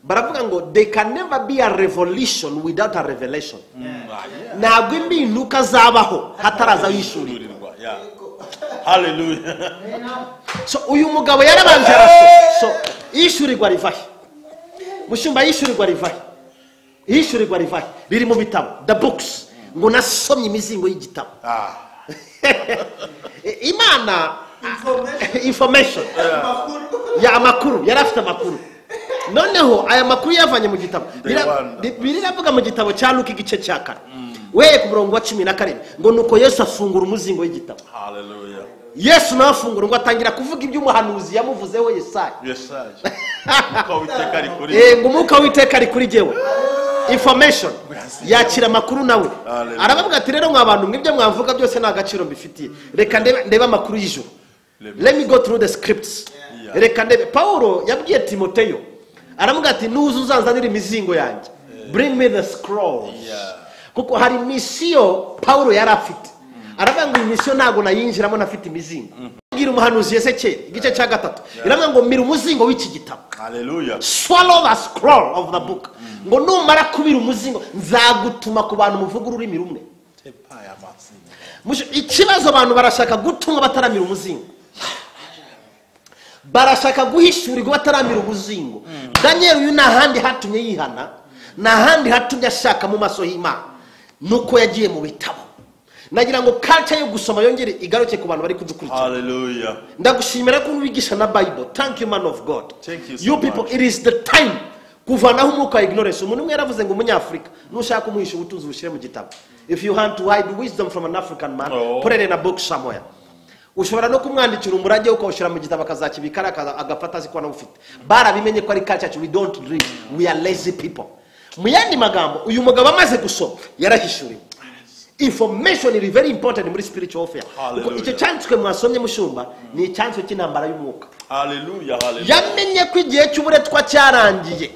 baravuga ngo there can never be a revolution without a revelation. Ntabwo impinduka zabaho hataraza yishurirwa. Hallelujah. So uyu mugabo yarabanje arasoma. So yishurirwa rivahe? Mushumba, yishurirwa rivahe? Yishurirwa rivahe? Riri mu bitabo, the books. Ngo nasomye imizingo y'igitabo. Imana information ya amakuru, yari afite amakuru. Noneho aya makuru yavanye mu gitabo. Biravuga mu gitabo cya Luka igice cya 4, weye ku murongo wa 17, ngo nuko Yesu afungura umuzingo w'igitabo. Hallelujah. Yesu nawe afungura ngo atangira kuvuga iby'umuhanuzi yamuvuzeho Yesaya. Ngo umwuka w'Uwiteka ari kuri jyewe. Information yakira amakuru nawe arabavuga ati rero mwa bantu mwibyo mwavuga byose nta gaciro mbifitiye, reka ndebe amakuru y'ijuru. Let me go through the scripts. Reka ndebe. Paulo yabwiye Timoteyo aravuga ati nuza uzanzanira imizingo yanjye, bring me the scrolls. Kuko hari misiyo Paulo yari afite, aravuga ngo iyi misiyo ntabwo nayinjiramo nafite imizingo. Bwira umuhanuzi Ezekiel igice cya 3 iravuga ngo mira umuzingo w'iki gitabo. Hallelujah. Swallow the scroll of the book. Ngo numara kubira umuzingo nzagutuma ku bantu muvuga ururimi rumwe. Ikibazo abantu barashaka gutumwa bataramira umuzingo, barashaka guhishurirwa bataramira umuzingo. Daniel uyu nta handi hatumye yihana, nta handi hatumye ashaka mu maso y'Imana, nuko yagiye mu bitabo. Nagira ngo culture yo gusoma yongere igaruke ku bantu bari kudukurikira. Hallelujah. Ndagushimira ko wigisha na Bible. Thank you man of God. Thank you so you people much. It is the time kuvanaho umwuka wa ignorance. Umuntu umwe yaravuze ngo umunyafrika nushaka kumuhisha ubutunzi bushyire mu gitabo. If you want to hide wisdom from an African man, put it in a book somewhere. Ushobora no kumwandikira umurage ukawushyira mu gitabo akazakibika agafata azi ko anawufite. Barabimenye ko ari culture. We don't read, we are lazy people. Mu yandi magambo uyu mugabo amaze gusoma yarahishuriwe. Information is very important muri spiritual warfare. Kuko icyo cyanditswe mwasomye mushumba ni icyanditswe cy'intambara y'umwuka. Hallelujah, hallelujah. Yamenye ko igihe cy'uburetwa cyarangiye.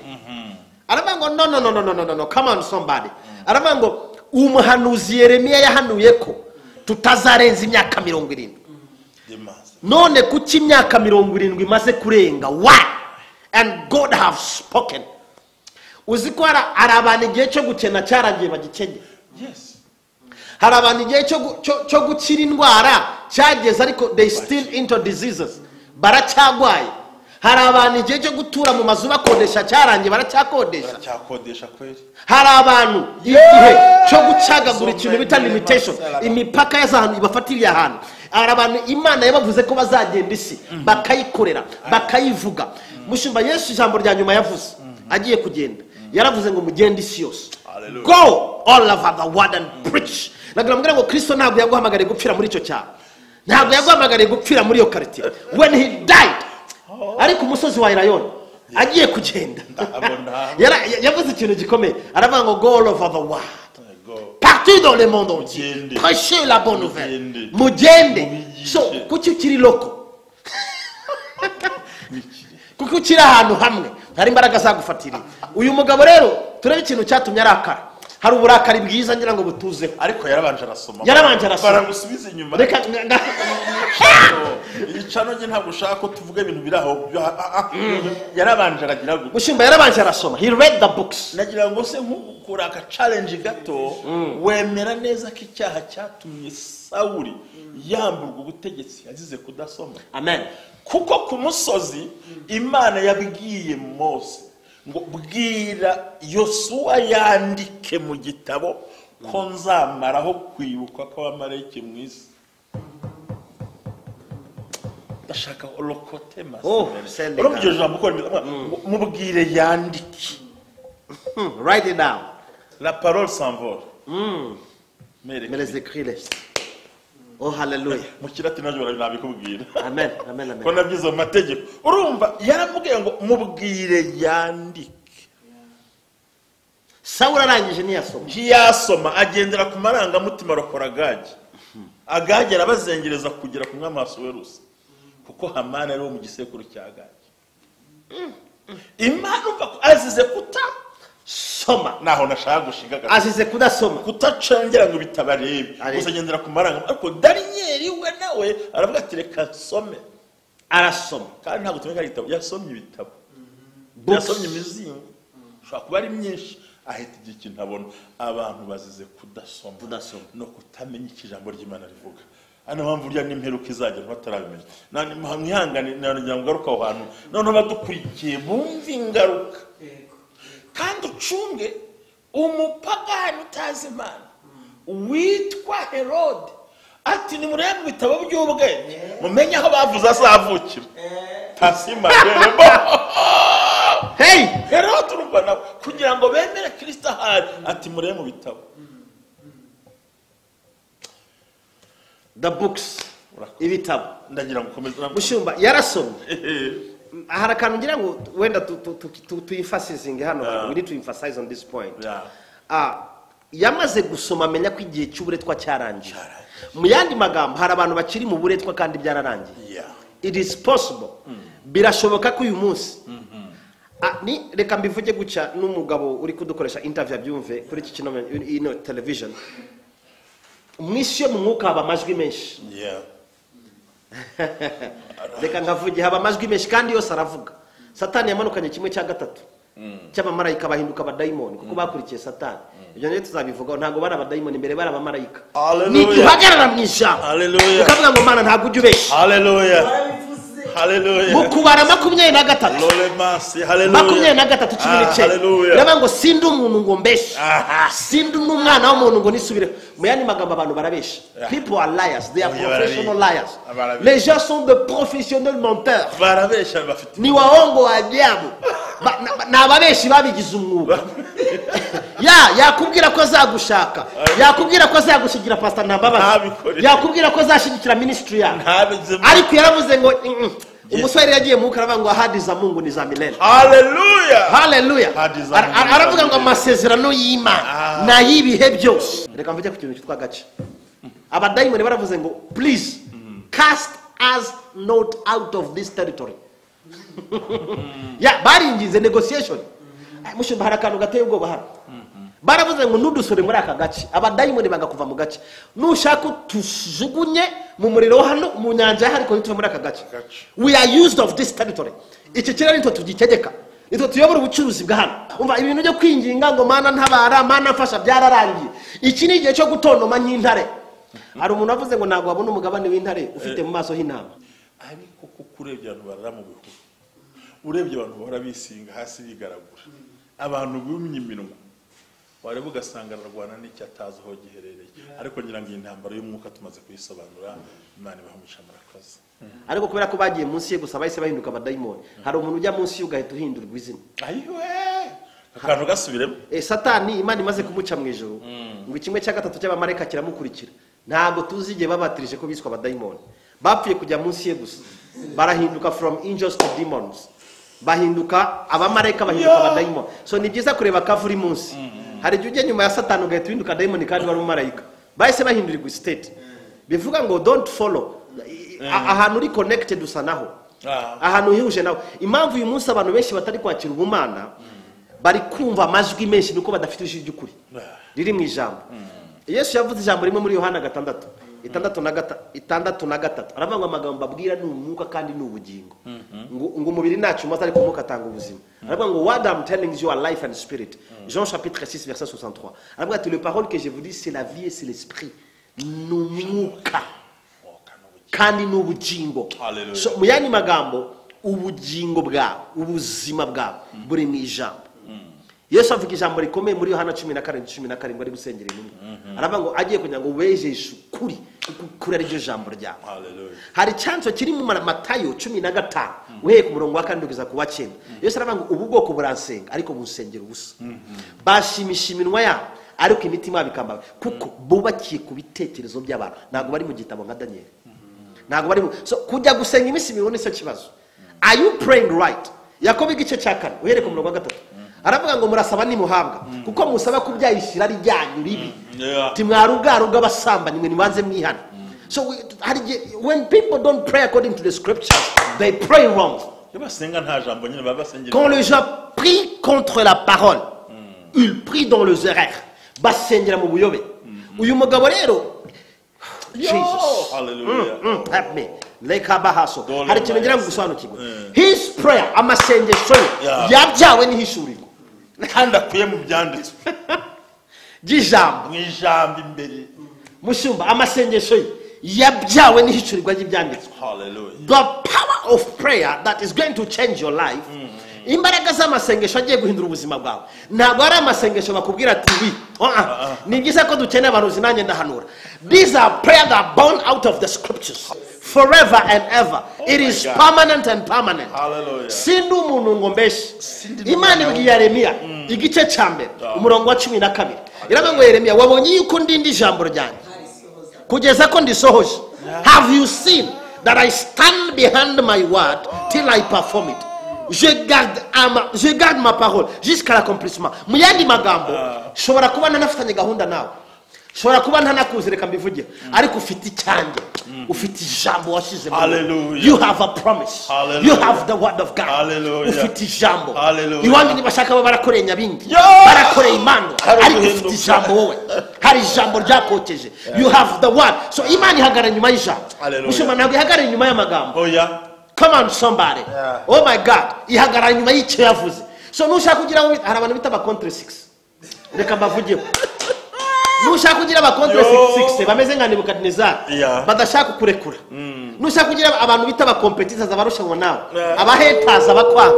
Aravuga ngo no no no no no no, come on somebody. Aravuga ngo umuhanuzi Yeremiya yahanuye ko tutazarenza imyaka 70. None kuki imyaka 70 imaze kurenga? Why? And God have spoken. Uzi ko hari abantu igihe cyo gukena cyarangiye bagikenye. Yes. Hari abantu igihe cyo gukira indwara cyageze ariko they still into diseases, baracyagwaye. Hari abantu igihe cyo gutura mu mazu bakodesha cyarangiye baracyakodesha. Baracyakodesha kweli. Hari abantu igihe cyo gucagagura ikintu bita limitation, imipaka y'ahantu ibafatiriye ahantu. Hari abantu Imana yabavuze ko bazagenda isi bakayikorera bakayivuga. Mushumba Yesu ijambo rya nyuma yavuze agiye kugenda yaravuze ngo mugende isi yose. Go all over the world and preach. Nagira mbwira ngo Kristo ntabwo yaguhamagariye gupfira muri icyo cyaro, ntabwo yaguhamagariye gupfira muri iyo quartier. When he died, ariko umusozi wa Elayono agiye kugenda yavuze ikintu gikomeye, aravuga ngo go all over the world, partout dans le monde entier, prêchez la bonne nouvelle, mugende. So kuki ukiri loko, kuko ukiri ahantu hamwe hari imbaraga zagufatiriye. Uyu mugabo rero turebe ikintu cyatumye arakara. Hari uburakari bwiza ngira ngo butuzeho, ariko yarabanje arasoma. Yarabanje arasoma. Baragusubiza inyuma. Reka icano nge ntabwo ushaka ko tuvuga ibintu biraho. Yarabanje aragira gute? Mushumba yarabanje arasoma. He read the books. Nagira ngo se nk'ukura aka challenge gato, wemera neza ko icyaha cyatumye Sawuli yamburwa ubutegetsi yazize kudasoma. Amen. Kuko ku musozi Imana yabwiye Mose ngo bwira Yosuwa yandike mu gitabo ko nzamaraho kwibuka kw'abamarayika mu isi. Ndashaka lokote mase. Urumva ijambo ko mubwire yandike. Write it down. La parole s'envole. Mais les écrits les. Oh hallelujah. Mu kilatini nabyo nabikubwira. Amen, amen, amen. Ko nabyize mu mategeko. Urumva yaramubwiye ngo mubwire yandike. Sawuli arangije ntiyasoma. Ntiyasoma agendera ku marangamutima arokora Agagi. Agagi arabazengereza kugera ku mwami Ahasuwerusi. Kuko Hamani ari wo mu gisekuru cya Agagi. Imana umva ko azize kutasoma. Naho nashaka gushinga gato. Azize kudasoma. Kutacengera ngo bitabarebe. Gusa agendera ku marangamutima. Ariko Daniyeli we nawe aravuga ati reka nsome. Arasoma. Kandi ntabwo tumenya igitabo. Yasomye ibitabo. Yasomye imizingo. Ushobora kuba ari myinshi. Ahita igihe ikintu abona. Abantu bazize kudasoma. No kutamenya icyo ijambo ry'Imana rivuga. Hano mpamvu urya n'imperuka izagera batarabimenya. Mwihangane nagira ngo ngaruke aho hantu. Noneho badukurikiye bumve ingaruka. Kandi ucunge umupagani utazi Imana witwa Herode ati nimurebe mu bitabo by'ubwenge mumenye aho bavuze azavukira. Tasima rero. Hey, Herode urumva nawe kugira ngo bemere Kristo ahari ati murebe mu bitabo. The books. Ibitabo. Ndagira ngo ukomeze. Mushumba yarasomye. Hari akantu ngira ngo wenda tuyemphasizinge hano. We need to emphasize on this point. Yamaze gusoma amenya ko igihe cy'uburetwa cyarangiye. Mu yandi magambo, hari abantu bakiri mu buretwa kandi byararangiye. It is possible. Birashoboka ko uyu munsi ni reka mbivuge gutya, n'umugabo uri kudukoresha interview abyumve kuri iki kino ino television. Mu isi yo mu mwuka haba amajwi menshi. Reka nkavuge, haba amajwi menshi kandi yose aravuga. Satani yamanukanye 1/3 cy'abamarayika bahinduka abadayimoni kuko bakurikiye Satani. Ibyo nabyo tuzabivugaho, ntabwo bari abadayimoni mbere, bari abamarayika. Nituhagarara mu ijambo ukavuga ngo Mana ntabwo ujya ubeshya. Haleluya. Haleluya. Mu kubara 23. 23:19. Biravuga ngo sindi umuntu ngo mbeshe. Sindi n'umwana w'umuntu ngo nisubire. Mu yandi magambo, abantu barabesha. People are liars. They are professional liars. Les gens sont de professionnels menteurs. Barabesha bafite. Ni waongo wa ajabu. Ni ababeshi babigize umwuga. Yakubwira ko azagushaka, yakubwira ko azagushyigikira Pastor Ntambabazi, yakubwira ko azashyigikira ministry yawe, ariko yaravuze ngo umusore yagiye mu aravuga ngo ahadi za Mungu ni za milele. Haleluya. Haleluya. Aravuga ngo amasezerano y'Imana na y'ibihe byose. Reka mvuge ku kintu cyitwa gace. Abadayimoni baravuze ngo please cast us not out of this territory. Baringize negotiation. Mushumba, hari akantu gateye ubwoba hano. Baravuze ngo nudusore muri aka gace, abadayimoni banga kuva mu gace. Nushaka tujugunye mu muriro hano mu nyanja, ariko ntituve muri aka gace. We are used of this territory. Iki kirere nitwe tugitegeka, nitwe tuyobora ubucuruzi bwa hano. Umva, ibintu byo kwinginga ngo Mana ntabara, Mana mfasha byararangiye. Iki ni igihe cyo gutontoma nk'intare. Hari umuntu avuze ngo ntabwo wabona umugabane w'intare ufite mu maso h'intama. Ariko kuko urebye abantu barara mu bihuru, urebye abantu bahora bisinga hasi bigaragura, abantu bumye iminwa, wareba ugasanga ararwana n'icyo atazi aho giherereye. Ariko ngira ngo iyi ntambaro y'umwuka tumaze kuyisobanura. Imana ibahe umugisha, murakoze. Ariko kubera ko bagiye munsi ye gusa, bahise bahinduka abadayimoni. Hari umuntu ujya munsi ye ugahita uhindurwa izina. Ayiwe, akantu gasubiremo. Satani Imana imaze kumuca mu ijuru, ngo 1/3 cy'abamarayika kiramukurikira. Ntabwo tuzi igihe babatirije ko biswa abadayimoni. Bapfuye kujya munsi ye gusa, barahinduka from angels to demons. Bahinduka abamarayika, bahinduka abadayimoni. So ni byiza kureba cover uri munsi. Hari igihe ujya nyuma ya Satani ugahita uhinduka dayimoni kandi wari umumarayika. Bahise bahindurirwa state. Bivuga ngo don't follow. Ahantu uri connected usa naho, ahantu uhuje naho. Impamvu uyu munsi abantu benshi batari kwakira ubumana, bari kumva amajwi menshi, nuko badafite ijwi ry'ukuri riri mu ijambo. Yesu yavuze ijambo rimwe muri Yohana 6 6:63, aravuga ngo amagambo mbabwira ni umwuka kandi ni ubugingo. Ngo umubiri ntacyo umaze, ariko umwuka atanga ubuzima. Aravuga ngo what I'm telling you are life and spirit. Jean chapitre 6 verset 63. Aravuga ati les paroles que je vous dis, c'est la vie et c'est l'esprit. Ni umwuka kandi ni ubugingo. So mu yandi magambo, ubugingo bwawe, ubuzima bwawe buri mu ijambo. Yesu avuga ijambo rikomeye muri Yohana 17:17 ari gusengera intumwa. Aravuga ngo agiye kugira ngo wejeshe ukuri, kuko ukuri ari ryo jambo ryawe. Hari cyanso kiri mu Matayo 15 uhereye ku murongo wa 4 kugeza ku wa 9. Yesu aravuga ngo ubu bwoko buransenga ariko bunsengera ubusa. Bashimisha iminwa yabo ariko imitima yabo ikambawe, kuko bubakiye ku bitekerezo by'abantu. Ntabwo bari mu gitabo nka Daniel. Ntabwo bari so kujya gusenga iminsi mibone cyo kibazo. Are you praying right? Yakobo igice cya 4 uhereye ku murongo wa 3. Aravuga ngo murasaba nimuhabwa, kuko musaba kubyayishyira ryanyu ribi. Timwaruga abasambanyi mwe nibanze mwihana. So when people don't pray according to the scriptures, they pray wrong. Quand les gens prient contre la parole, ils prient dans les erreurs. Basengera mu buyobe. Uyu mugabo rero, Jesus. Hallelujah. Help me. Lekabahaso. Hari ikintu ngira ngo gusobanukirwe. His prayer, amasengesho yabyawe n'ihishurirwa kandi akuye mu byanditswe ry'ijambo, mu ijambo imbere. Mushumba, amasengesho ye yabyawe n'ihishurirwa ry'ibyanditswe. Hallelujah. The power of prayer that is going to change your life. Imbaraga z'amasengesho agiye guhindura ubuzima bwawe. Ntabwo ari amasengesho bakubwira ati wi. Ni byiza ko dukeneye abahanuzi, nanjye ndahanura. These are prayer that are born out of the scriptures. Forever and ever. It is permanent and permanent. Sindi umuntu ngo mbeshe. Imana ibwiye Yeremiya igice cya mbere umurongo wa 12. Iravuga ngo Yeremiya, wabonye yuko ndindi ijambo ryanjye kugeza ko ndisohoje. Have you seen that I stand behind my word till I perform it? Je garde ma parole jusqu'à l'accomplissement. Mu yandi magambo, nshobora kuba ntanafitanye gahunda nawe, nshobora kuba ntanakuzi, reka mbivuge, ariko ufite icyanjye, ufite ijambo washyize mu. You have a promise. Hallelujah. You have the word of God. Hallelujah. Ufite ijambo. Hallelujah. Iwanyu nibashaka baba barakoreye nyabingi, Yo! barakoreye imana, Hari ariko uguhinduka. ufite ijambo wowe. Hari ijambo ryakokeje. You have the word. So Imana ihagarara inyuma y'ijambo. Hallelujah. Mushumba ntabwo ihagarara inyuma y'amagambo. Oya. Come on somebody. Yeah. Oh my God. Ihagarara inyuma y'icyo yavuze. So nushaka kugira ngo hari abantu bita ba contre 6. Reka mbavugeho. Nushaka kugira aba contre 6 bameze nka Nebukadnezar, Yeah. badashaka kukurekura. Nushaka kugira abantu bita aba competitors, abarushanwa nawe, Yeah. aba haters, abakwanga,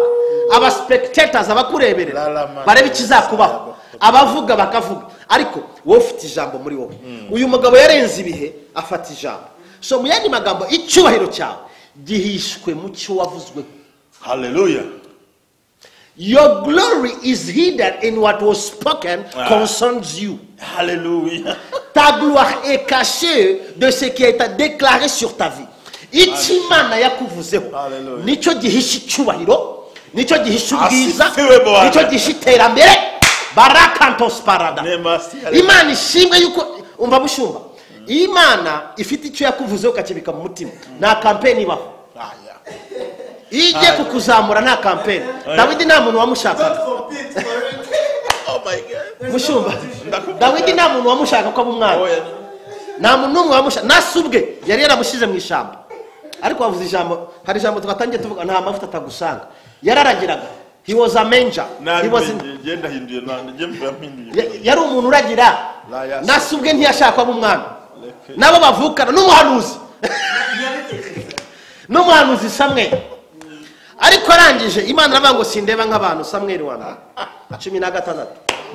aba spectators, abakureberera, La la man. barebe ikizakubaho, abavuga bakavuga, ariko wowe ufite ijambo muri wowe. Uyu mugabo yarenze ibihe afata ijambo. So mu yandi magambo, icyubahiro cyawe gihishwe mu cyo wavuzwe. Hallelujah. Your glory is hidden in what was spoken concerns you. Hallelujah. Ta gloire est cachée de ce qui a été déclaré sur ta vie. Icyo Imana yakuvuzeho Hallelujah. nicyo gihisha icyubahiro, nicyo gihisha ubwiza, Asifiwe Bwana. nicyo gihisha iterambere. Barakantos parada. Nemasi. Imana ishimwe yuko umva bushumba. Imana ifite icyo yakuvuzeho ukakibika mu mutima. Nta campaign ibaho. Ah, yeah. Iyo igiye kukuzamura nta campaign. Dawidi nta muntu wamushakaga. Don't compete for it. Oh my God. Mushumba. Ndakubwira. Dawidi nta muntu wamushaka ko aba umwana. Oya. Nta muntu n'umwe wamushaka. Nasi ubwe yari yaramushyize mu ishyamba. Ariko wavuze ijambo, hari ijambo twatangiye tuvuga, nta mavuta atagusanga. Yararagiraga. He was a manger. He was in, Nabimenye, ngenda hinduye nanjye mvuga mpinduye. yari umuntu uragira. La ya- Nasi ubwe ntiyashaka aba umwana. Leke. Nabo bavukana n'umuhanuzi. N'umuhanuzi Samweli. Ariko arangije Imana iravuga ngo sindeba nk'abantu. Samweli wa mbere 16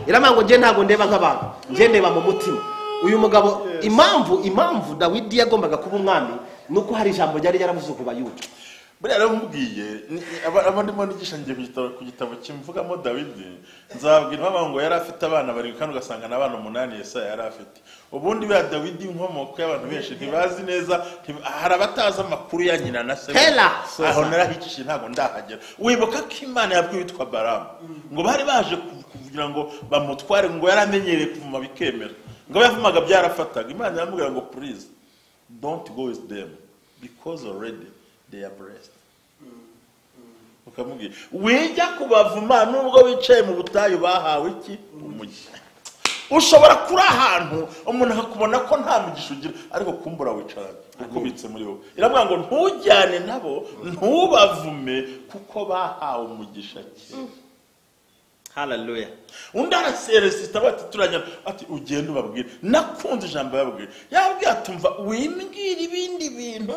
iravuga ngo njye ntabwo ndeba nk'abantu, njye ndeba mu mutima. Uyu mugabo, impamvu Dawidi yagombaga kuba umwami nuko hari ijambo ryari yaravuze ku Bayuda. Buriya naramubwiye, aba ndimo nigisha ngiye ku gitabo kimvugamo Dawidi, nzababwira impamvu ngo yari afite abana barindwi kandi ugasanga n'abana 8 Yesaya yari afite. Ubundi buriya Dawidi inkomoko y'abantu benshi ntibazi neza, hari abatazi amakuru ya nyina na se. Hela. Aho narahicishije ntabwo ndahagera. Wibuka ko Imana yabwiye witwa Balamu ngo bari baje kugira ngo bamutware, ngo yaramenyereye kuvuma bikemera, ngo yavumaga byarafataga. Imana iramubwira ngo please don't go with them because already they are blessed. Ukamubwira wijya kubavuma nubwo wicaye mu butayu bahawe iki umugisha. Ushobora kuri ahantu umuntu akakubona ko nta mugisha ugira, ariko kumbura wicaranye ukubitse muri wowe. Iravuga ngo ntujyane nabo, ntubavume kuko bahawe umugisha kera. Hallelujah. Undi araseresita bati turajyana, ati ugende ubabwire. Nakunze ijambo yababwira. Yababwiye ati umva wimbwira ibindi bintu,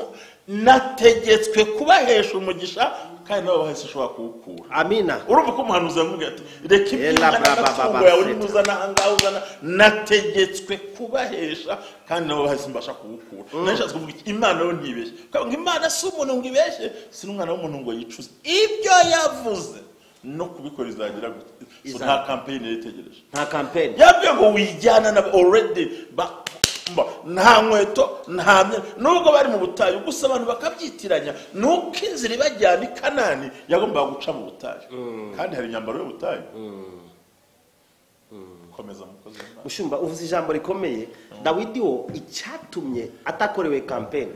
nategetswe kubahesha umugisha kandi nabo bahise ushobora kuwukura. Amina. Urumva ko umuhanuzi yamubwiye ati reka Yela iby'Imana bra ba ba n'amatungo ba yawe seta. urimo uzana aha ngaha uzana, nategetswe kubahesha kandi nabo bahise mbasha kuwukura. Nashatse kuvuga iki? Imana yo ntibeshye. Kuko ngo Imana si umuntu ngo ibeshye, si n'umwana w'umuntu ngo yicuze. Ibyo yavuze no kubikora izagira gute? So Izagira. nta campaign yari itegereje. Nta campaign. Yabwiye ngo wijyana na already nta nkweto, nta myenda, nubwo bari mu butayu gusa abantu bakabyitiranya nuko inzira ibajyana i Kanani yagombaga guca mu butayu. Kandi hari imyambaro y'ubutayu. Komeza mukozi w'Imana. Mushumba uvuze ijambo rikomeye. Dawidi wo icyatumye atakorewe campaign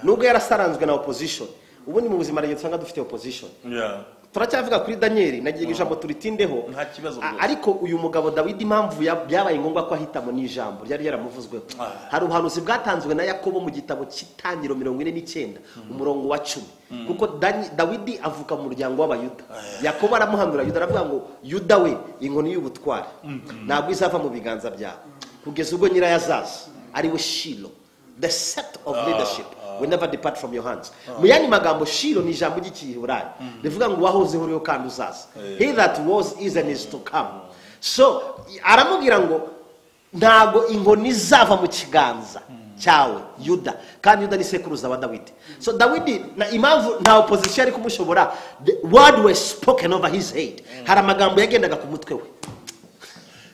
nubwo yarasaranzwe na opposition. Ubundi mu buzima rero usanga dufite opposition. Yeah. Turacyavuga kuri Daniel, nagiye ijambo turitindeho. Nta kibazo rwose. Ariko uyu mugabo Dawidi impamvu byabaye ngombwa ko ahitamo n'ijambo ryari yaramuvuzweho. Hari ubuhanuzi bwatanzwe na Yakobo mu gitabo cy'Itangiriro 49 umurongo wa 10. Kuko Dawidi avuka mu muryango w'Abayuda. Yakobo aramuhanura Yuda aravuga ngo Yuda we inkoni y'ubutware ntabwo izava mu biganza byawe kugeza ubwo nyirayo azaza, ari we Shilo. The set of leadership will never depart from your hands. Mu yandi magambo Shilo ni ijambo ry'Ikiheburayo rivuga ngo wahozeho uriho kandi uzaza. He that was is and is to come. So aramubwira ngo ntago inkoni izava mu kiganza cyawe Yuda, kandi Yuda ni sekuruza wa Dawidi. So Dawidi na impamvu nta opposition yari kumushobora, the word was spoken over his head. Hari amagambo yagendaga ku mutwe we.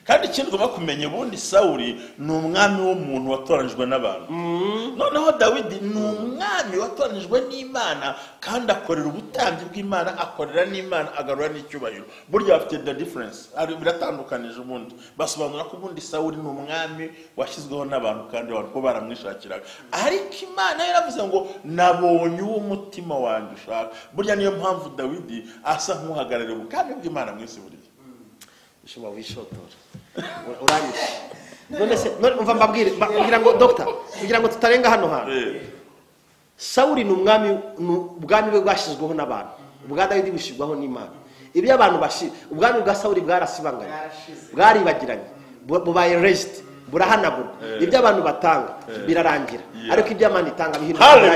Kandi ikindi ugomba kumenya, ubundi Sawuli ni umwami w'umuntu watoranijwe n'abantu, noneho Dawidi ni umwami watoranijwe n'Imana, kandi akorera ubutambyi bw'Imana, akorera n'Imana, agarura n'icyubahiro. Burya bafite the difference, biratandukanije. Ubundi basobanura ko ubundi Sawuli ni umwami washyizweho n'abantu, kandi abantu ko baramwishakiraga, ariko Imana yaravuze ngo nabonye uwo umutima wanjye ushaka. Burya niyo mpamvu Dawidi asa nk'uhagarariye ubwami bw'Imana mu isi buriya. Ushobora wishotora uranyishe. None se umva mbabwire, kugira ngo doctor, kugira ngo tutarenga hano hantu. Sawuli ni umwami, ubwami bwe bwashyizweho n'abantu, ubwa Dawidi bushyirwaho n'Imana. Ibyo abantu bashi, ubwami bwa Sawuli bwarasibanganye, bwaribagiranye, bubaye rest, burahanagurwa. Ibyo abantu batanga birarangira, ariko ibyo Imana itanga bihinduka.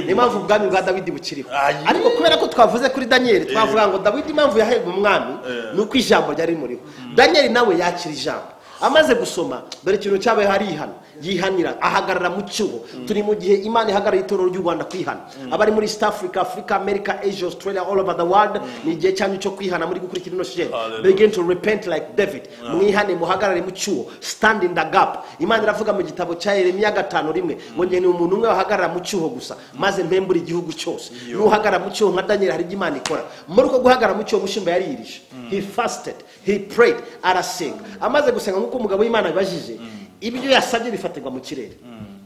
Niyo mpamvu ubwami bwa Dawidi bukiriho. Ariko kubera ko twavuze kuri Daniel, twavuga ngo Dawidi impamvu yahebwe umwami nuko ijambo ryari rimuriho. Daniel nawe yakira ijambo, amaze gusoma dore ikintu cyabaye, harihana, yihanira, ahagarara mu cyuho. Turi mu gihe Imana ihagarara itorero ry'u Rwanda kwihana. Abari muri East Africa, Africa, America, Asia, Australia, all over the world, ni igihe cyanyu cyo kwihana muri gukurikira ino shene. Begin to repent like David. Mwihane, muhagarare mu cyuho, stand in the gap. Imana iravuga mu gitabo cya Yeremiya 5:1 ngo nge ni umuntu umwe wahagarara mu cyuho gusa, maze mpembura igihugu cyose. Nuhagarara mu cyuho nka Daniel, hari ibyo Imana ikora. Muri uko guhagarara mu cyuho, mushimba yaririje, he fasted, he prayed, arasenga. Amaze gusenga nk'uko umugabo w'Imana abibajije, ibyo yasabye bifatirwa mu kirere.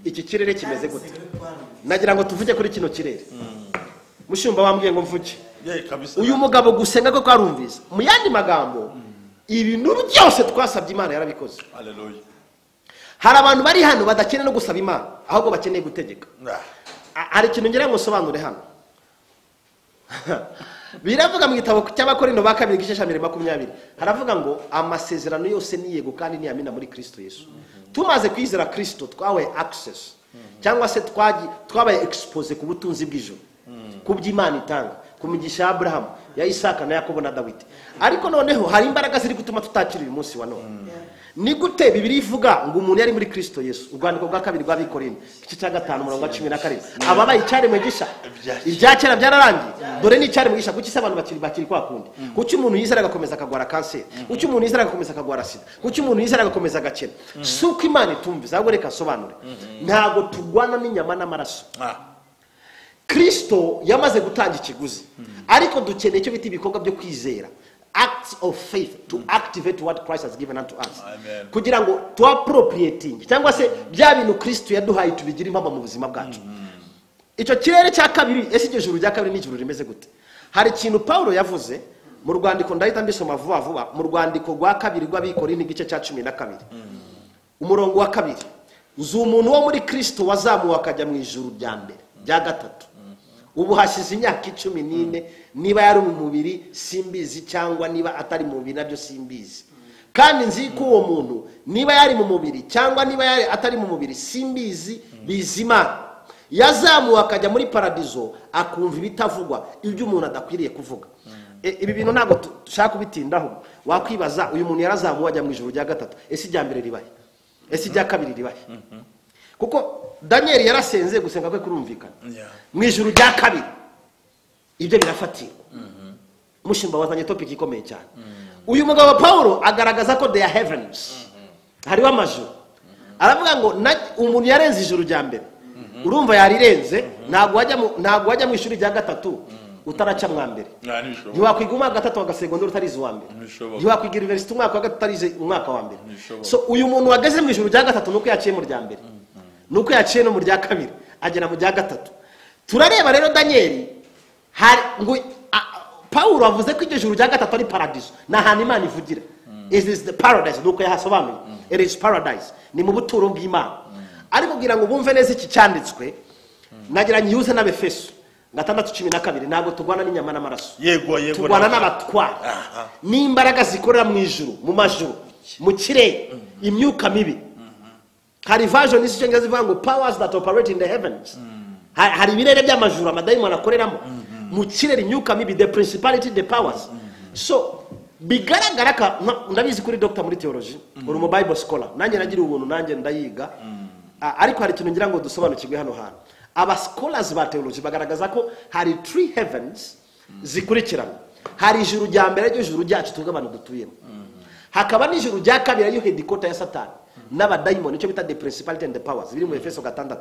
Iki kirere kimeze gute? Nagira ngo tuvuge kuri kino kirere. Mushumba wambwiye ngo mvuge. Uyu mugabo gusenga ko karumvise. Mu yandi magambo, ibintu byose twasabye Imana yarabikoze. Haleluya. Hari abantu bari hano badakeneye no gusaba Imana, ahubwo bakeneye gutegeka. Hari ikintu ngira ngo nsobanure hano. Biravuga mu gitabo cy'Abakorinto ba kabiri igice cya 20, haravuga ngo amasezerano yose ni yego kandi ni amina muri Kristo Yesu. Tumaze kwizera Kristo twawe access, cyangwa se twabaye expose ku butunzi bw'ijuru, ku by'Imana itanga, ku migisha ya Abraham, ya Isaka na Yakobo na Dawidi. Ariko noneho hari imbaraga ziri gutuma tutakira uyu munsi wa none. Ni gute Bibiliya ivuga ngo umuntu yari muri Kristo Yesu? Urwandiko rwa kabiri rw'Abakorinto igice cya 5 umurongo wa 17, ababaye icyaremwe gisha, ibya kera byararangiye, dore ni icyaremwe gisha. Kuki se abantu bakiri kwa kundi? Kuki umuntu yizera agakomeza akagwara kanseri? Kuki umuntu yizera agakomeza akagwara sida? Kuki umuntu yizera agakomeza agakena? Si uko Imana itumviza, ahubwo reka asobanure. Ntabwo turwana n'inyama n'amaraso. Kristo yamaze gutanga ikiguzi, ariko dukeneye icyo bita ibikorwa byo kwizera, acts of faith, to activate what Christ has given unto us. Kugira ngo tu appropriating, cyangwa se bya bintu Kristo yaduhaye tubigire impamo mu buzima bwacu. Icyo kirere cya kabiri, ese iryo juru rya kabiri ni ijuru rimeze gute? Hari ikintu Paulo yavuze mu rwandiko, ndahita mbisoma vuba vuba, mu rwandiko rwa kabiri rw'Abakorinto igice cya 12 umurongo wa 2, uzi umuntu wo muri Kristo wazamuwe akajya mu ijuru rya mbere rya gatatu. Ubu hashize imyaka 14, niba yari mu mubiri simbizi, cyangwa niba atari mu mubiri nabyo simbizi. Kandi nzi ko uwo muntu niba yari mu mubiri cyangwa niba yari atari mu mubiri simbizi, bizima yazamuwe akajya muri paradizo, akumva ibitavugwa, ibyo umuntu adakwiriye kuvuga. Ibi bintu ntabwo dushaka kubitindaho. Wakwibaza uyu muntu yarazamuwe ajya mu ijuru rya gatatu, ese irya mbere ribahe? Ese irya kabiri ribahe? Kuko Daniel yarasenze, gusenga kwe kurumvikana. Mu ijuru rya kabiri ibyo birafatirwa. Mushimba wazanye topic ikomeye cyane. Uyu mugabo Paulo agaragaza ko they are heavens, hariho amajuru. Aravuga ngo umuntu yarenze ijuru rya mbere, urumva yarirenze, ntabwo wajya mu ijuru rya gatatu utaraca mwa mbere. Ntiwakwiga umwaka wa gatatu wa segonderi utarize uwa mbere. Ntiwakwiga university umwaka wa gatatu utarize umwaka wa mbere. So uyu muntu wageze mu ijuru rya gatatu nuko yaciye mu rya mbere, nuko yaciye no mu rya kabiri, agera mu rya gatatu. Turareba rero Daniel, hari ngo Paulo avuze ko iryo juru rya gatatu ari paradiso, ni ahantu Imana ivugira. It is the paradise, nuko yahasobanuye. It is paradise, ni mu buturo bw'Imana. Ariko kugira ngo bumve neza iki cyanditswe, nagira nyihuze n'Abefeso 6:12, ntabwo turwana n'inyama n'amaraso. Yego yego, turwana n'abatwara n'imbaraga zikorera mu ijuru, mu majuru, mu kirere, imyuka mibi. Hari version y'Icyongereza ivuga ngo powers that operate in the heavens. Hari ibirere by'amajuru amadayimoni akoreramo, mu kirere, imyuka mibi, the principality, the powers. So bigaragara ka ndabizi kuri doctor muri theology, uri mu Bible scholar, nanjye nagira ubuntu, nanjye ndayiga. Ariko hari ikintu ngira ngo dusobanukirwe hano hantu. Aba scholars ba theology bagaragaza ko hari three heavens zikurikirana. Hari ijuru rya mbere, ryo juru ryacu twebwe abantu dutuyemo. Hakaba n'ijuru rya kabiri ariyo headquarter ya Satani n'abadayimoni, icyo bita the principality and the powers biri mu Efeso 6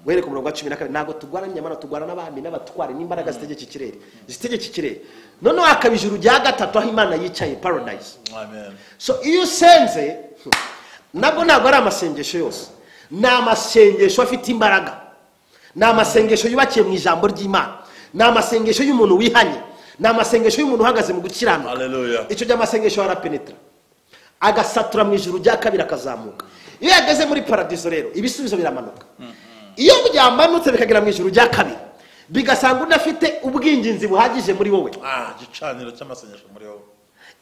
uhereye ku murongo wa 12. Ntabwo turwana n'inyama, turwana n'abami n'abatware n'imbaraga zitegeka ikirere, zitegeka ikirere. Noneho hakaba ijuru rya gatatu aho Imana yicaye, paradise. Amen. So iyo usenze nabwo ntabwo ari amasengesho yose, ni amasengesho afite imbaraga, ni amasengesho yubakiye mu ijambo ry'Imana, ni amasengesho y'umuntu wihanye, ni amasengesho y'umuntu uhagaze mu gukiranuka. Hallelujah. Icyo gihe amasengesho arapenetra agasatura mu ijuru rya kabiri akazamuka. Iyo yageze muri paradiso rero ibisubizo biramanuka. Iyo byamanutse bikagera mu ijuru rya kabiri bigasanga udafite ubwinginzi buhagije muri wowe, igicaniro cy'amasengesho muri wowe,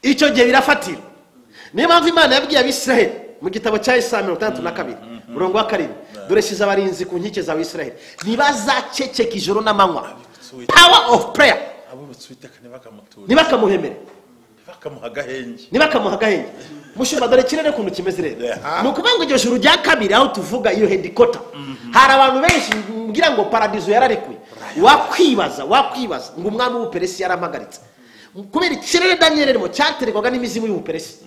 icyo gihe birafatira. Niyo mpamvu Imana yabwiye Abisiraheli mu gitabo cya Yesaya 62 murongo wa 7, dore shize abarinzi ku nkike za Isiraheli ntibazaceceka ijoro n'amanywa. Power of prayer. Abubutse Uwiteka ntibakamuture, ntibakamuhemere, ntibakamuha agahenge, ntibakamuha agahenge. Mushumba, dore ikirere ukuntu kimeze rero. Ni ukuvuga ngo iryo juru rya kabiri aho tuvuga iyo headquarter, hari abantu benshi mbwira ngo paradizo yararekuye. Wakwibaza ngo umwami w'Ubuperesi yarampagaritse kubera ikirere Daniel arimo cyaterwaga n'imizimu y'Ubuperesi.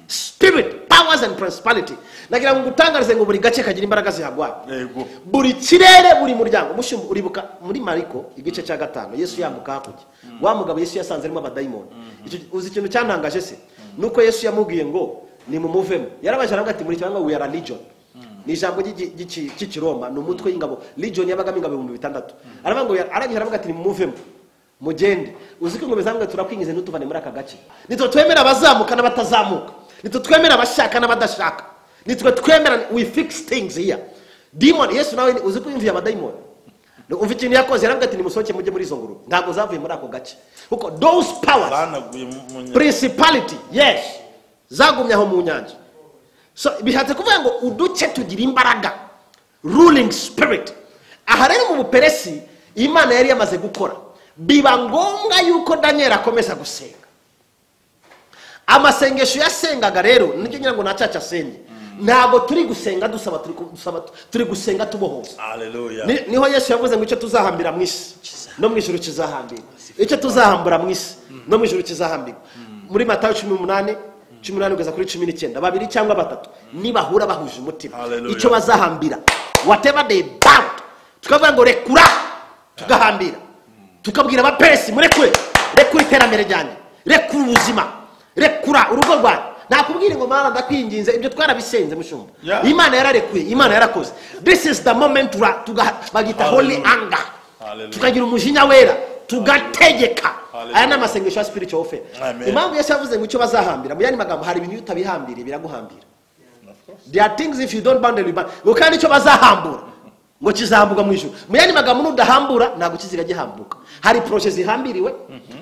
Spirit, powers and principality. Nagira ngo ngutangarize ngo buri gace kagira imbaraga zihagwaye. Buri kirere, buri muryango. Mushumba, uribuka muri Mariko igice cya 5 Yesu yambuka hakurya. Wa mugabo Yesu yasanze arimo abadayimoni. Uzi ikintu cyantangaje se? Nuko Yesu yamubwiye ngo nimumuvemo. Yarabaje aravuga ati muri cyangwa we are legion. Ni ijambo ry'Ikiroma, ni umutwe w'ingabo. Legion yabagamo ingabo 6000. Aravuga ngo arangije aravuga ati nimumuvemo. Mugende. Uzi ko ngo bizambwe turakwingize ntutuvane muri aka gace. Nitwe twemera abazamuka n'abatazamuka. Nitwe twemera abashaka n'abadashaka. Nitwe twemera, we fix things here. Demon, Yesu nawe uzi ko yumviye abadayimoni. Umva ikintu yakoze, yaravuga ati nimusohoke mujye muri izo ngurube. Ntabwo zavuye muri ako gace. Kuko those powers, principality, yes, zagumye aho mu nyanja. So bishatse kuvuga ngo uduce tugira imbaraga, ruling spirit. Aha rero mu Buperesi Imana yari yamaze gukora. Biba ngombwa yuko Daniel akomeza gusenga. Amasengesho yasengaga rero nicyo ngira ngo nacaca asenge. Ntabwo turi gusenga dusaba, turi gusenga tubohoza. Hallelujah. Niho Yesu yavuze ngo icyo tuzahambira mu isi no mu ijuru kizahambirwa, icyo tuzahambura mu isi no mu ijuru kizahambirwa. Muri Matayo 18 18 kugeza kuri 19, babiri cyangwa batatu nibahura bahuje umutima, icyo bazahambira, whatever they bound, tukavuga ngo rekura, tugahambira, tukabwira abaperesi murekure, rekura iterambere ryanjye, rekura ubuzima, rekura urugo rwanjye. Nakubwira ngo Mana ndakwinginze, ibyo twarabisenze mushumba. Imana yararekuye, Imana yarakoze. This is the moment bagita holy anger. Tukagira umujinya wera, tugategeka. Aya ni amasengesho ya spiritual warfare. Impamvu Yesu yavuze ngo icyo bazahambira, mu yandi magambo hari ibintu utabihambiriye biraguhambira. There are things if you don't bound them, ngo kandi icyo bazahambura ngo kizahambuka mu ijuru. Mu yandi magambo nudahambura ntabwo kiziga gihambuka. Hari projet zihambiriwe,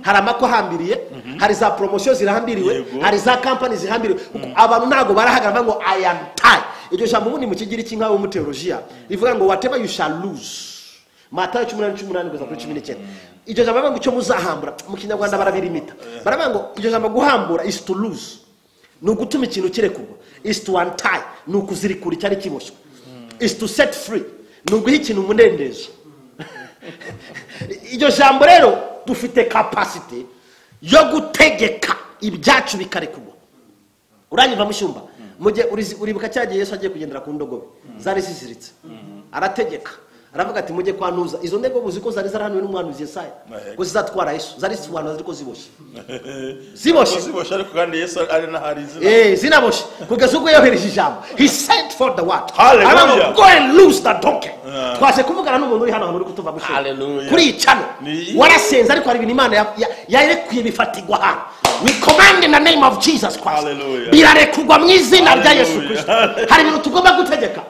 hari amako ahambiriye, hari za promotion zirahambiriwe, hari za company zihambiriwe. Abantu ntago barahagarara ngo I am tired. Iryo jambo ubundi mu Kigiriki nkaho mu theologia rivuga ngo whatever you shall lose. Matayo 18:18 kugeza kuri 19. Iryo jambo bavuga ngo icyo muzahambura, mu Kinyarwanda barabirimita. Baravuga ngo iryo jambo guhambura is to lose. Ni ugutuma ikintu kirekurwa. Is to untie, ni ukuzirikura icyari kiboshywe. Is to set free, ni uguha ikintu umunendezo. Iryo jambo rero dufite capacity yo gutegeka ibyacu bikarekurwa. Uranyumva mushumba? Mujye uribuka cyagiye Yesu agiye kugendera ku ndogobe zari ziziritse, arategeka aravuga ati mujye kwanuza izo ndogobe, uzi ko zari zarahanuwe n'umuhanuzi Yesaya ko zizatwara Yesu, zari zisobanura ziriko ziboshye ziboshye, ariko kandi Yesu ari nahari zinaboshye kugeza ubwo yohereje ijambo, he sent for the word. Hallelujah. Go and loose the donkey. Twaje kuvugana n'umuntu uri hano hantu uri kutuva mushumba kuri icano warasenze, ariko hari ibintu Imana yarekuye bifatigwa hano. We command in the name of Jesus Christ. Birarekurwa mu izina rya Yesu Kristo. Hari ibintu tugomba gutegeka.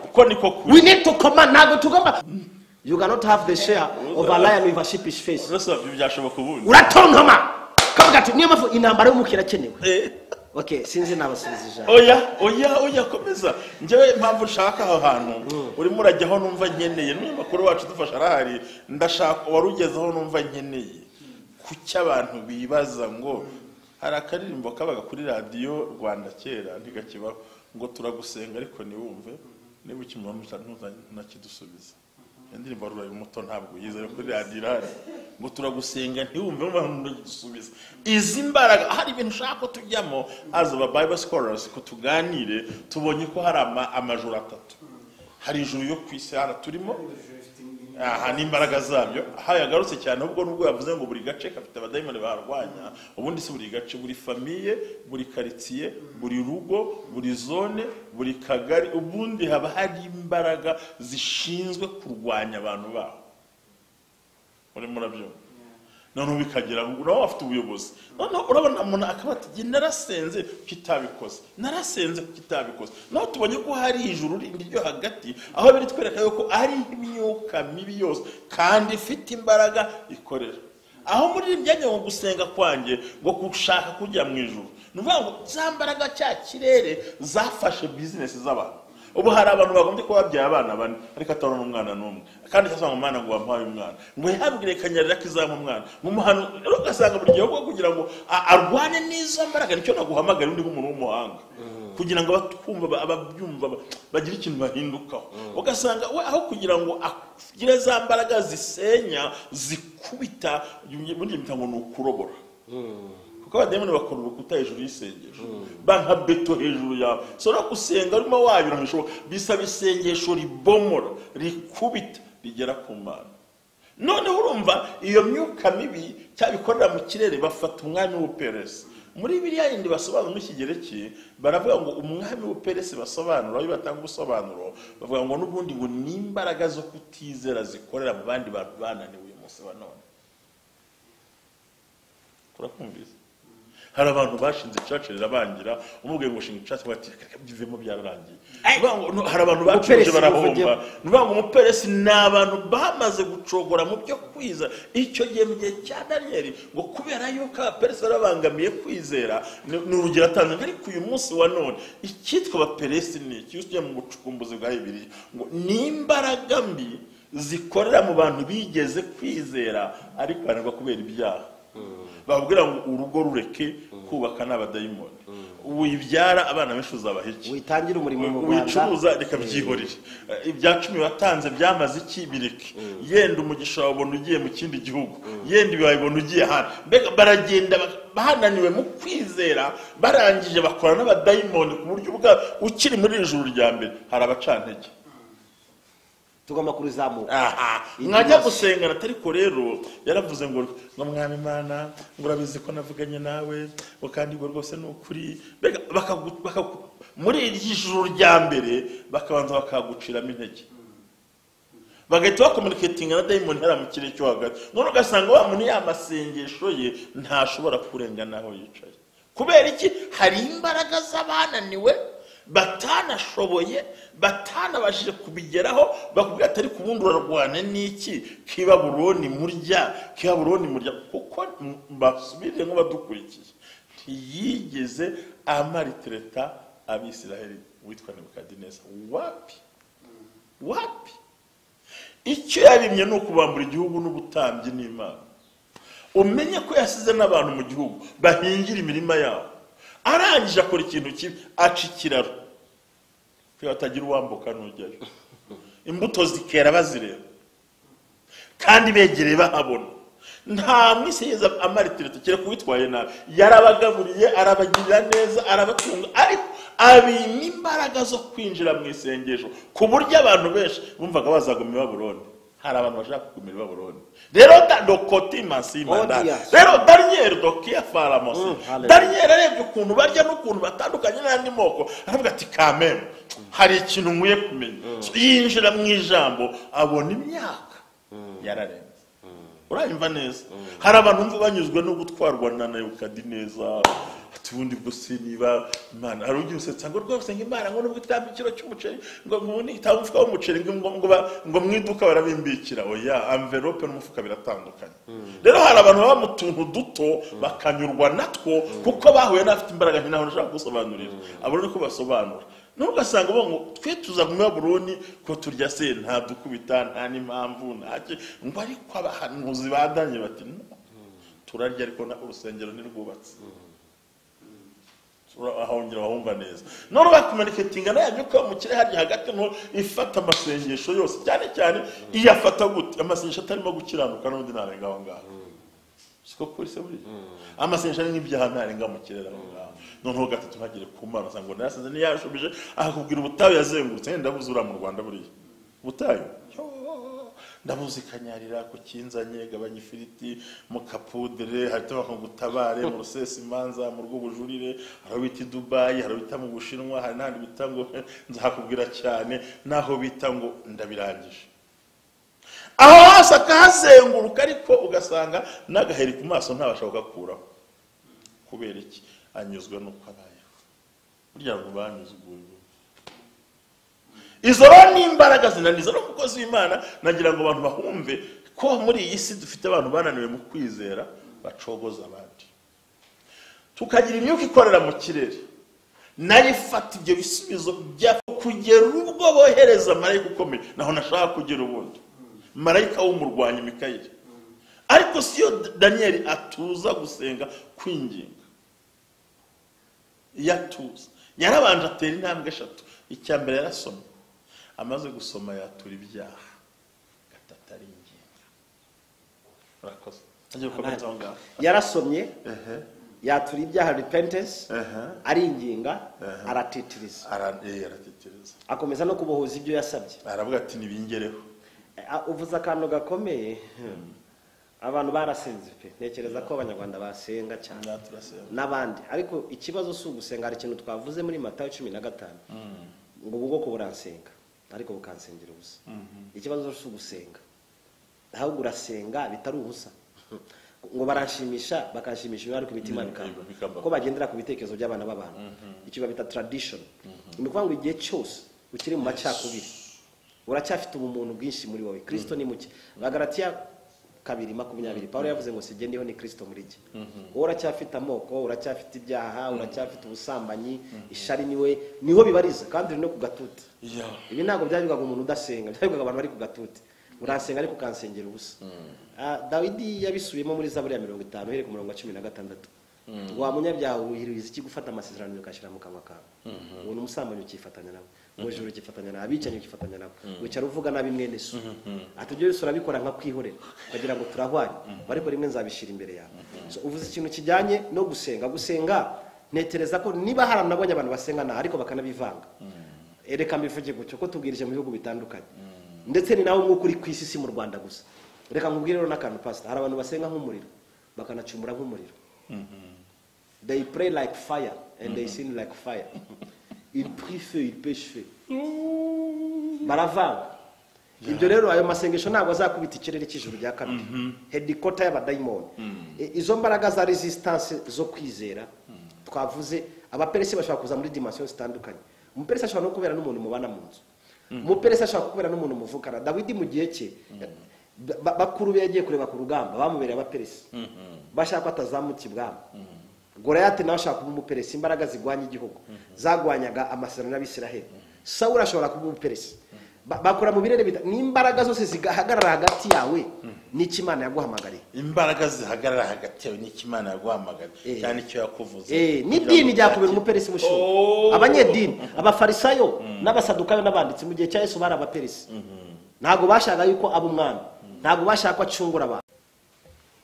We need to command. Ntabwo tugomba. You cannot have the share of a lion with a sheepish face. Uratontoma. Kavuga ati niyo mpamvu intambara y'umwuka irakenewe. Okay, sinzi nabasubiza ijambo. Oya komeza. Njyewe impamvu nshaka aho hantu urimo urajyaho numva nkeneye, n'umunyamakuru wacu dufasha arahari, ndashaka warugezeho numva nkeneye. Kuki abantu bibaza ngo hari akaririmbo kabaga kuri radiyo Rwanda kera ntigakibaho ngo turagusenga ariko ntiwumve, niba ukimubona ntunakidusubiza. Indirimbo ruraye muto ntabwo yize, ariko kuri radiyo irahari. Ngo turagusenga ntiwumve dusubiza izi mbaraga. Hari ibintu ushaka ko tujyamo as aba Bible scholars, ko tuganire. Tubonye ko hari amajuru atatu. Hari ijuru yo ku isi hano turimo, aha n'imbaraga zabyo, aho yagarutse cyane. Ubwo nubwo yavuze ngo buri gace gafite abadayimoni baharwanya, ubundi si buri gace, buri famille, buri quartier, buri rugo, buri zone, buri kagari, ubundi haba hari imbaraga zishinzwe kurwanya abantu baho. Urimo urabyumva? Noneho bikagera uraba bafite ubuyobozi. Noneho urabona umuntu akaba ati: "Jye narasenze kuko itabikoze, narasenze kuko itabikoze." Noneho tubonye ko hari ijuru rindi ryo hagati, aho biri twereka yuko ari imyuka mibi yose kandi ifite imbaraga ikorera aho muri iri myanya. Ngo gusenga kwanjye, ngo gushaka kujya mu ijuru, ni ukuvuga ngo za mbaraga, cya kirere, zafashe bizinesi z'abantu. Ubu hari abantu bagombye kuba babyaye abana bane ariko atabona umwana n'umwe, kandi cyangwa ngo umwana ngo wamuhaye umwana, ngo yabwire kanyarira ko izampa umwana ngo umuhano. Rero ugasanga buri gihe ahubwo kugira ngo arwane n'izo mbaraga, nicyo naguhamagara undi nk'umuntu w'umuhanga, kugira ngo abatwumva, ababyumva bagire ikintu bahindukaho. Ugasanga we aho kugira ngo agire za mbaraga zisenya, zikubita, muri ibyo ngo ni ukurobora, kuko abadayimoni bakora urukuta hejuru y'isengesho, ba nka beto hejuru yawe. So no gusenga urimo wayura ntibishoboka, bisaba isengesho ribomora, rikubita, rigera ku Mana. Noneho urumva iyo myuka mibi cyabikorera mu kirere, bafata umwami w'Ubuperesi. Muri biriya yindi basobanura mu Kigereki, baravuga ngo umwami w'Ubuperesi, basobanura, iyo batanga ubusobanuro bavuga ngo n'ubundi ngo ni imbaraga zo kutizera zikorera mu bandi bantu bananiwe uyu munsi wa none. Turakumvise? Hari abantu bashinze church rirabangira, umubwiye ngo shinga church, bati: "Reka bivemo, byararangiye." Ni ukuvuga ngo, no, hari abantu bacuruje Umuperesi barahomba. muvugemo. Ni ukuvuga ngo umuperesi ni abantu bamaze gucogora mu byo kwiza icyo gihe, mu gihe cya Daniyeli, ngo kubera yuko abaperesi barabangamiye kwizera. Ni urugero atanze. Ariko uyu munsi wa none icyitwa abaperesi ni iki? Iyo ugiye mu bucukumbuzi bwa Bibiliya, ngo ni imbaraga mbi zikorera mu bantu bigeze kwizera ariko bananirwa kubera ibyaha. Babwira ngo urugo rureke kubaka n'abadayimoni, wibyara abana benshi uzabaha iki? Witangire umurimo mu Rwanda. Wicuruza, reka byihorere. Ibya cumi watanze byamaze iki? Bireke. Yenda umugisha wabona ugiye mu kindi gihugu, yenda ibi wabibona ugiye ahandi. Mbega baragenda bananiwe mu kwizera, barangije bakora n'abadayimoni ku buryo bwa ukiri muri iri juru rya mbere hari abacantege. Tugomba kurizamuka. Aha mwajya gusengana, ariko rero yaravuze ngo mwami Imana, ngo urabizi ko navuganye nawe, ngo kandi ngo rwose ni ukuri. Mbega muri iri juru rya mbere bakabanza bakaguciramo intege, bagahita bakomuniketinga na dayimoni hariya mu kirere cyo hagati. None ugasanga wa muntu ya masengesho ye ntashobora kurenga n'aho yicaye. Kubera iki? Hari imbaraga z'abananiwe, batanashoboye, batanabashije kubigeraho. Bakubwira ati: "Ariko ubundi urarwana n'iki k'ibaburoni murya, k'ibaburoni murya?" Kuko basubire nk'abadukurikiye, ntiyigeze amaritireta Abisiraheli witwa Nebukadineza. Wapi, wapi! Icyo yabimye ni ukubambura igihugu n'ubutambyi n'Imana. Umenye ko yasize n'abantu mu gihugu bahingira imirima yabo. Arangije akora ikintu kibi, aca ikiraro kugira batagira uwambuka n'ujyayo, imbuto zikera bazireba kandi begereye bahabona. Nta mwisi yigeze amaritireta kereka uwitwaye nabi. Yarabagaburiye, arabagirira neza, arabatunga, ariko abima imbaraga zo kwinjira mu isengesho, ku buryo abantu benshi bumvaga bazaguma i Babuloni. Hari abantu bashaka kugumira i Babuloni. Rero dokoti masimanda. Oh, dear. Rero Daniyeli dokiya faramosi. Hallelujah. Daniyeli arebye ukuntu barya n'ukuntu batandukanye n'andi moko, aravuga ati: "Kameme hari ikintu nkwiye kumenya." So, yinjira mu ijambo, abona imyaka yararenze. Urayumva neza? Hari abantu bumva banyuzwe no gutwarwa na Nebukadineza, ati: "Ubundi bwo se niba Imana." Hari ugiye usetsa ngo rwose ngo Imana ngo nubwo itamba ikiro cy'umuceri, ngo ubundi itamba umufuka w'umuceri, ngo mu iduka barabimbikira. Oya, envelope n'umufuka biratandukanye. Rero hari abantu baba mu tuntu duto bakanyurwa natwo kuko bahuye n'afite imbaraga. Ntaho nashaka gusobanurira abo rero ko basobanura, nubwo ugasanga bo ngo twe tuza mu Babuloni ko turya se nta dukubita, nta n'impamvu ntacyo ngo. Ariko abahanuzi badanye bati: "No, turarya ariko na urusengero ntirwubatse." Ahongera wumva neza. None bakomunikatinga na myuka mu kirere harya hagati no ifata amasengesho yose cyane cyane iyafata gute amasengesho atarimo gukiranuka n'undi narenga aho ngaho. Siko kuri se buri amasengesho ari nk'ibyaha ntarenga mu kirere aho ngaho. Noneho gatatu ntagire ku Mana ngo nasenze ntiyashubije akakubwira ubutayu yazengurutse ndabuze ura mu Rwanda buriya ubutayu ndabuze kanyarira ku kinzanye gabanya ifiriti mu kapudere hahita bakagutabare mu rusesa imanza mu rw'ubujurire hari bita Dubai hari bita mu Bushinwa hari n'ahandi bita ngo nzakubwira cyane naho bita ngo ndabirangije aho hose akahazenguruka ariko ugasanga n'agaheri ku maso ntabasha kugakuraho kubera iki anyuzwe n'uko abayeho burya ngo banyuzwe. Izo ni imbaraga zinaniza no mukozi w'Imana nagira ngo abantu bahumve ko muri iyi si dufite abantu bananiwe mu kwizera bacogoza abandi tukagira imyuka ikorera mu kirere nayo ifata ibyo bisubizo bya kugera ubwo bohereza marayika ukomeye naho nashaka kugera ubundi marayika w'umurwanyi Mikayeli ariko siyo Daniel atuza gusenga kwinginga yatuza yarabanje atera intambwe eshatu icya mbere yarasoma amaze gusoma yatura ibyaha gatatu ari ingingo urakoze yarasomye yatura ibyaha repentance aringinga aratitiriza akomeza no kubohoza ibyo yasabye aravuga ati nibingereho. Uvuze akantu gakomeye abantu barasenze pe ntekereza ko abanyarwanda basenga cyane n'abandi ariko ikibazo si ugusenga hari ikintu twavuze muri Matayo 15 ngo ubwoko buransenga ariko bukansengera ubusa. Ikibazo si ugusenga ahubwo urasenga bitari ubusa ngo baranshimisha bakanshimisha ariko imitima bikanga ko bagendera ku bitekerezo by'abana b'abantu icyo babita tradition. Ni ukuvuga ngo igihe cyose ukiri mu macakubiri uracyafite ubumuntu bwinshi muri wowe Kristo ni muke. Abagalatiya 2:20 Paulo yavuze ngo sijye ndiho ni Kristo muri jye. Wowe uracyafite amoko uracyafite ibyaha uracyafite ubusambanyi ishari niwe niho bibariza kandi uri no ku gatuti. Ibi ntabwo byabigaga umuntu udasenga byabigaga abantu bari ku gatuti urasenga ariko ukansengera ubusa. Dawidi yabisubiyemo muri Zaburi ya 50 uhereye ku murongo wa 16 wa munyabyaha wihiriza iki gufata amasezerano ukashyira mu kanwa kawe ubona umusambanyi ukifatanya nawe umujura ukifatanya nawe abicanyi ukifatanya nawe wicara uvuga nabi mwene so ati ibyo byose urabikora nka kwihorera ukagira ngo turahwanye ariko rimwe nzabishira imbere yawe. So uvuze ikintu kijyanye no gusenga gusenga ntekereza ko niba hari nabonye abantu basenga na ariko bakanabivanga reka mbivuge gutyo ko tubwirije mu bihugu bitandukanye ndetse ni nawe umwuka uri ku isi si mu Rwanda gusa. Reka nkubwire rero n'akantu pastor hari abantu basenga nk'umuriro bakanacumura nk'umuriro. They pray like fire and they sin like fire. Ils prient feu, ils pêchent feu. Baravanga. Ibyo rero ayo masengesho ntabwo azakubita ikirere cy'ijuru rya kabiri. Headquarter y'abadayimoni. Izo mbaraga za resistance zo kwizera twavuze abaperesi bashobora kuza muri dimension zitandukanye. Umuperesi ashobora no kubera n'umuntu mubana mu nzu. Umuperesi ashobora kubera n'umuntu muvukana. Dawidi mu gihe cye bakuru be yagiye kureba ku rugamba bamubereye abaperesi. Bashaka ko atazamuka ibwami. Goliath nawe ashaka kuba umuperesi imbaraga zigwanya igihugu zagwanyaga amasezerano y'Abisiraheli. Sawuli ashobora kuba umuperesi bakora mu birere bita n'imbaraga zose zigahagarara hagati yawe n'icyo Imana yaguhamagariye. Imbaraga zihagarara hagati yawe n'icyo Imana yaguhamagariye cyane icyo yakuvuze. N'idini ryakubera umuperesi mushinga. Abanyedini, abafarisayo n'abasadukayo n'abanditsi mu gihe cya Yesu bari abaperesi. Ntabwo bashaka yuko aba umwami, ntabwo bashaka ko acungura abantu.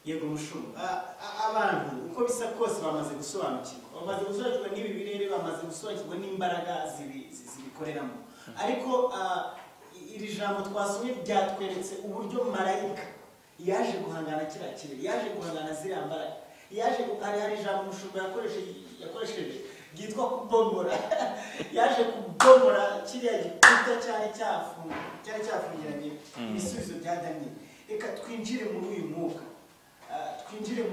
Yego mushumba abantu uko bisa kose bamaze gusobanukirwa n'ibi birere bamaze gusobanukirwa n'imbaraga zibikoreramo ariko iri jambo twasomye ryatweretse uburyo marayika yaje guhangana kiriya kirere yaje guhangana ziriya mbaraga yaje hari ijambo umushumba yakoresheje ryitwa kubomora yaje kubomora kiriya gikuta cyari cyafungiranye ibisubizo bya Daniel. Reka twinjire muri uyu mwuka twinjire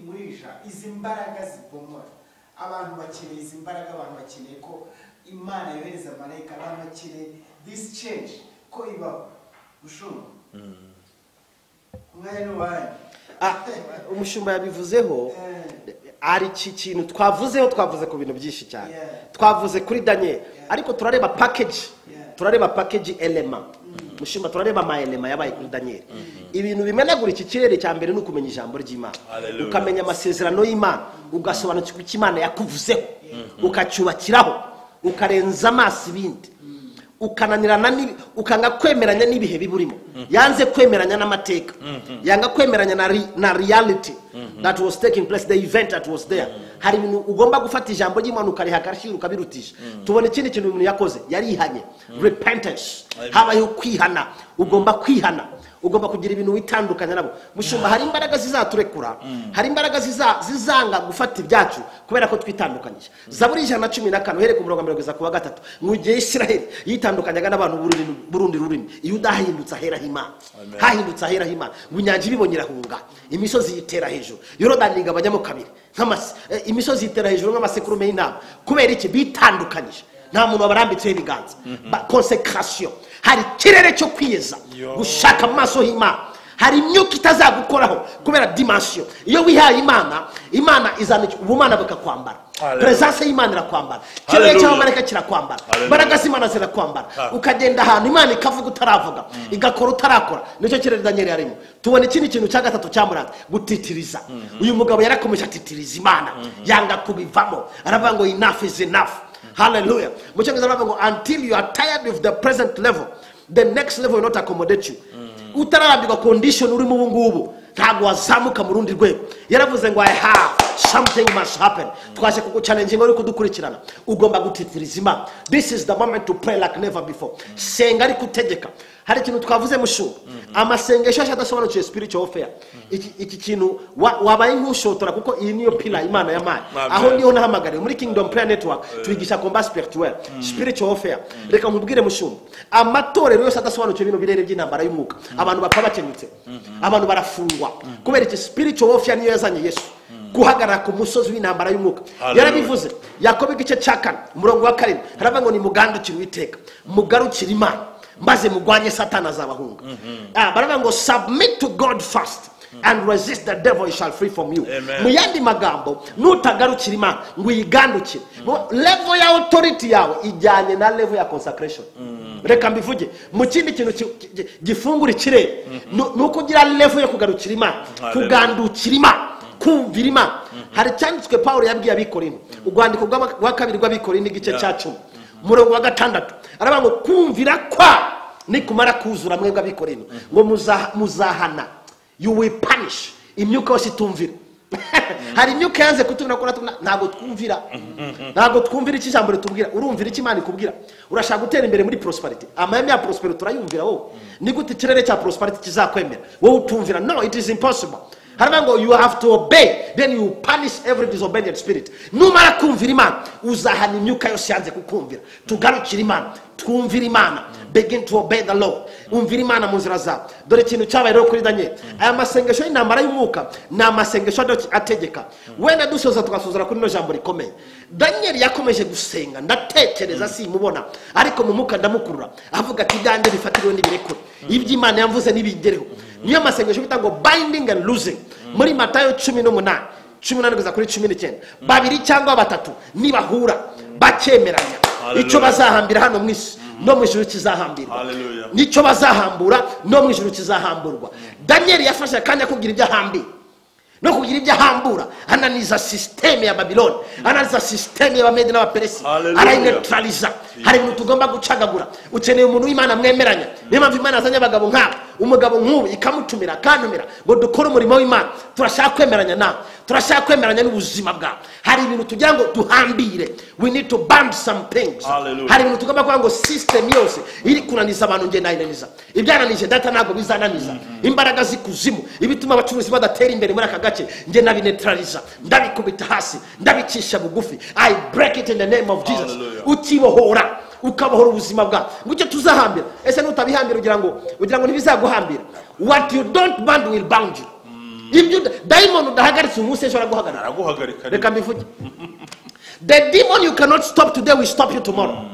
muri izi mbaraga zibomora abantu bakeneye izi mbaraga abantu bakeneye ko Imana yohereza marayika abantu bakeneye this change ko ibaho mushumba umwanya ni uwanyu. Umushumba yabivuzeho ari iki kintu twavuzeho twavuze ku bintu byinshi cyane twavuze kuri Daniel ariko turareba package turareba package element. Mushumba, turareba amaelema yabaye kuri Daniel. Ibintu bimenagura iki kirere cya mbere ni ukumenya ijambo ry'Imana, ukamenya amasezerano y'Imana, ugasobanukirwa icyo Imana yakuvuzeho, ukacyubakiraho, ukarenza amaso ibindi, ukananirana, ukanga kwemeranya n'ibihe biburimo. Yanze kwemeranya n'amateka, yanga kwemeranya na reality that was taking place, the event that was there. Hari ibintu ugomba gufata ijambo ry'Imana ukariha agaciro, ukabirutisha. Tubona ikindi kintu umuntu yakoze, yarihanye, repentance. Habayeho kwihana. Ugomba kwihana, ugomba kugira ibintu witandukanya nabo. Mushumba, hari imbaraga zizaturekura, hari imbaraga zizanga gufata ibyacu kubera ko twitandukanyije. Zaburi 114, uhereye ku murongo wa 1 kugeza ku wa 3, mu gihe Isiraheli yitandukanyaga n'abantu burundi rurimi, Yuda hahindutse ahera h'Imana, hahindutse ahera h'Imana. Ngo inyanja ibibonye irahunga, imisozi yitera hejuru, Yorodani igabanyamo kabiri, imisozi yitera hejuru nk'amasekurume y'intama. Kubera iki? Bitandukanyije, nta muntu wabarambitseho ibiganza. Consecration, hari ikirere cyo kwiyeza, gushaka mu maso h'Imana. Hari imyuka itazagukoraho kubera dimension. Iyo wihaye Imana, Imana izana ubumana bukakwambara, presence y'Imana irakwambara, ikirere cy'abamarayika kirakwambara, imbaraga z'Imana zirakwambara, ukagenda ahantu Imana ikavuga utaravuga, igakora utarakora. Nicyo kirere Daniel yarimo. Tubona ikindi kintu cya gatatu cyamuranze, gutitiriza. Uyu mugabo yarakomeje atitiriza Imana, yanga kubivamo, aravuga ngo enough is enough. Hallelujah. Mu cyongereza baravuga ngo until you are tired of the present level, the next level will not accommodate you. Utararambirwa condition urimo ubu ngubu, ntabwo wazamuka mu rundi rwego. Yaravuze ngo I have something must happen. Twaje kuguchallenge uri kudukurikirana, ugomba gutitiriza Imana. This is the moment to pray like never before. Senga ariko utegeka. Hari ikintu twavuze, mushumba, amasengesho adasobanukiwe spiritual warfare. Iki kintu wabaye nk'ushotora, kuko iyi niyo pillar Imana yampaye. Aho niho nahamagariwe muri Kingdom Prayer Network, twigisha combat spirituel, spiritual warfare. Reka nkubwire, mushumba, amatorero yose adasobanukiwe bino birere by'intambara y'umwuka, abantu bapfa bakenyutse, abantu barafungwa. Kubera iki? Spiritual warfare niyo yazanye Yesu guhagarara ku musozi w'intambara y'umwuka. Yarabivuze, Yakobo igice cya 4 umurongo wa 7, haravuga ngo nimugandukire Uwiteka, mugarukire Imana, maze mugwanye Satani azabahunga. Baravuga ngo submit to God first and resist the devil, he shall flee from you. Mu yandi magambo, nutagarukira Imana ngo uyigandukire, level ya authority yawe ijyanye na level ya consecration. Reka mbivuge mu kindi kintu gifungura ikirere, ni uko ugira level yo kugarukira Imana, kugandukira Imana, kumvira Imana. Hari icyanditswe Paul yabwiye Abikorinto, urwandiko rwa kabiri rw'Abikorinto igice cya 10 umurongo wa 6, aravuga ngo kumvira kwa nikumara kuzura mwebwe Abikorinto, ngo muzahana, you will punish imyuka yose itumvira. Hari imyuka yanze kutumvira, ko ntabwo twumvira, ntabwo twumvira icyo ijambo ritubwira. Urumvira icyo Imana ikubwira? Urashaka gutera imbere muri prosperity, amahame ya prosperity turayumvira wowe? Ni gute ikirere cya prosperity kizakwemera wowe utumvira? No, it is impossible. Haravuga ngo you have to obey, then you punish every disobedient spirit. Numara kumvira Imana, uzahana imyuka yose yanze kukumvira. Tugarukire Imana, twumvire Imana, begin to obey the Lord. Umvira Imana mu nzira zawe. Dore ikintu cyabaye rero kuri Daniel. Aya masengesho y'intambara y'umwuka ni amasengesho ategeka. Wenda dusoza tugasozera kuri no jambo rikomeye. Daniel yakomeje gusenga, ndatekereza simubona, ariko mu mwuka ndamukurura, avuga ati ibyanjye bifatiriwe n'ibirekure, iby'Imana yamvuze nibigereho. Niyo masengesho bita ngo binding and loosing. Muri Matayo 18, 18 kugeza kuri 19, babiri cyangwa batatu nibahura bakemeranya, icyo bazahambira hano mu isi no mu ijuru kizahambirwa, nicyo bazahambura no mu ijuru kizahamburwa. Daniel yafashe akanya kugira ibyo ahambira no kugira ibyo ahambura, ananiza systeme ya Babylon, ananiza systeme y'Abamedi n'Abaperesi, arayineutraliza. Hari ibintu tugomba gucagagura. Ukeneye umuntu w'Imana mwemeranya. Niyo mpamvu Imana yazanye abagabo nk'aba, umugabo nk'ubu ikamutumira akantumira ngo dukore umurimo w'Imana. Turashaka kwemeranya nawe, turashaka kwemeranya n'ubuzima bwawe. Hari ibintu tugira ngo duhambire, we need to band some things. Hari ibintu tugomba kuvuga ngo system yose iri kunaniza abantu nge nayinaniza, ibyananije data ntabwo bizananiza. Imbaraga z'ikuzimu ibituma abacuruzi badatera imbere muri aka gace, nge nabineutraliza, ndabikubita hasi, ndabicisha bugufi. I break it in the name of Jesus. Ukibohora, ukabohora ubuzima bwawe. Ngicyo tuzahambira. Ese nutabihambira ugira ngo ntibizaguhambira? What you don't bind will bound you. Ibyo daimon udahagaritse umunsi ejo araguhagarika. Araguhagarika. Reka mbivuge. The demon you cannot stop today will stop you tomorrow.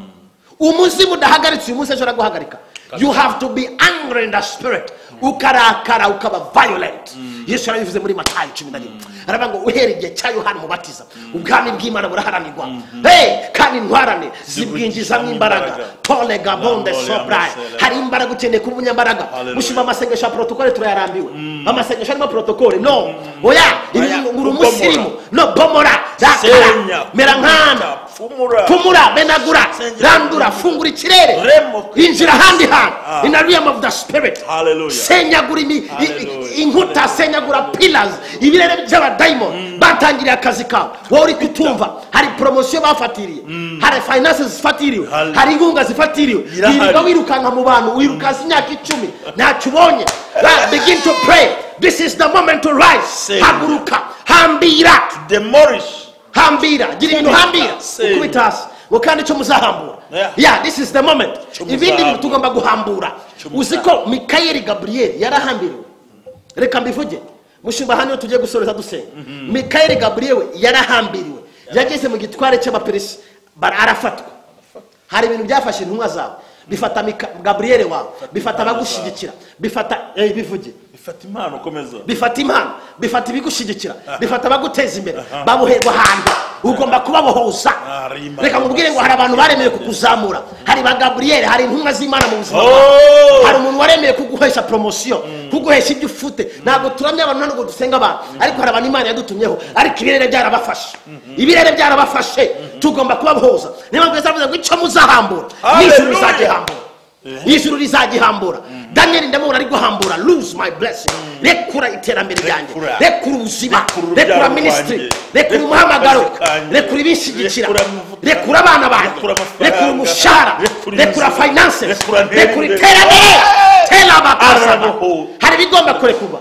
Umuzimu udahagaritse uyu munsi ejo araguhagarika. You have to be angry in the spirit. Ukarakara ukaba violent. Yesu yarabivuze muri Matayo 11. Aravuga ngo uhereye igihe cya Yohana Umubatiza, ubwami bw'Imana buraharanirwa. Hey, kandi intwarane zibwinjizamo imbaraga. Tole gabonde sobra. Hari imbaraga ukeneye kuba umunyambaraga. Mushima amasengesho ya protocole turayarambiwe. Amasengesho arimo protocole. No. Oya, uri umusirimu. No, bomora. Zakara. Mera nkana. Pfumura, menagura, randura, fungura ikirere. Injira ahandi hantu. In the realm of the spirit. Senyagura inkuta, senyagura pillars, ibirere by'abadaimoni batangiriye akazi kawe. Wowe uri kutumva, hari promotion bafatiriye, hari finances zifatiriwe, hari inkunga zifatiriwe. Wirirwa wirukanka mu bantu, wirukanka imyaka 10 ntacyo ubonye. Begin to pray. This is the moment to rise. Haguruka, hambira, demolish. Hambira, gira ibintu hambira, ukubita hasi ngo kandi icyo muzahambura. Yeah, this is the moment. Ibindi bintu tugomba guhambura. Uzi ko Mikayeli Gabriel yarahambiriwe. Reka mbivuge mushumba, hano tugiye gusoreza dusenga. Mikayeli Gabriel yarahambiriwe, yageze mu gitware cy'abaperisi arafatwa. Hari ibintu byafashe intumwa zawe, bifata Gabriel wawe, bifata abagushyigikira, bifata bivuge, bifata impano, komeza, bifata impano, bifata ibigushyigikira, bifata abaguteza imbere, baboherwa ahantu ugomba kubabohoza. Reka mubwire ngo hari abantu baremeye kukuzamura, hari ba Gabriel, hari intumwa z'Imana mu buzima bwawe, hari umuntu waremeye kuguhesha promotion, kuguhesha ibyo ufite. Ntabwo turamya abantu, ntabwo dusenga abantu, ariko hari abantu Imana yadutumyeho, ariko ibirere byarabafashe, ibirere byarabafashe. Tugomba kubabohoza. Niyo mpamvu yavuze ngo icyo muzahambura n'ijuru rizagihambura, ijuru rizagihambura. Daniel ndamubona ari guhambura. Lose my blessing. Rekura iterambere ryanjye, rekura ubuzima, rekura ministry, rekura umuhamagaro, rekura ibishyigikira, rekura abana banjye, rekura umushahara, rekura finances, rekura iterambere. Hari ibigomba kurekurwa,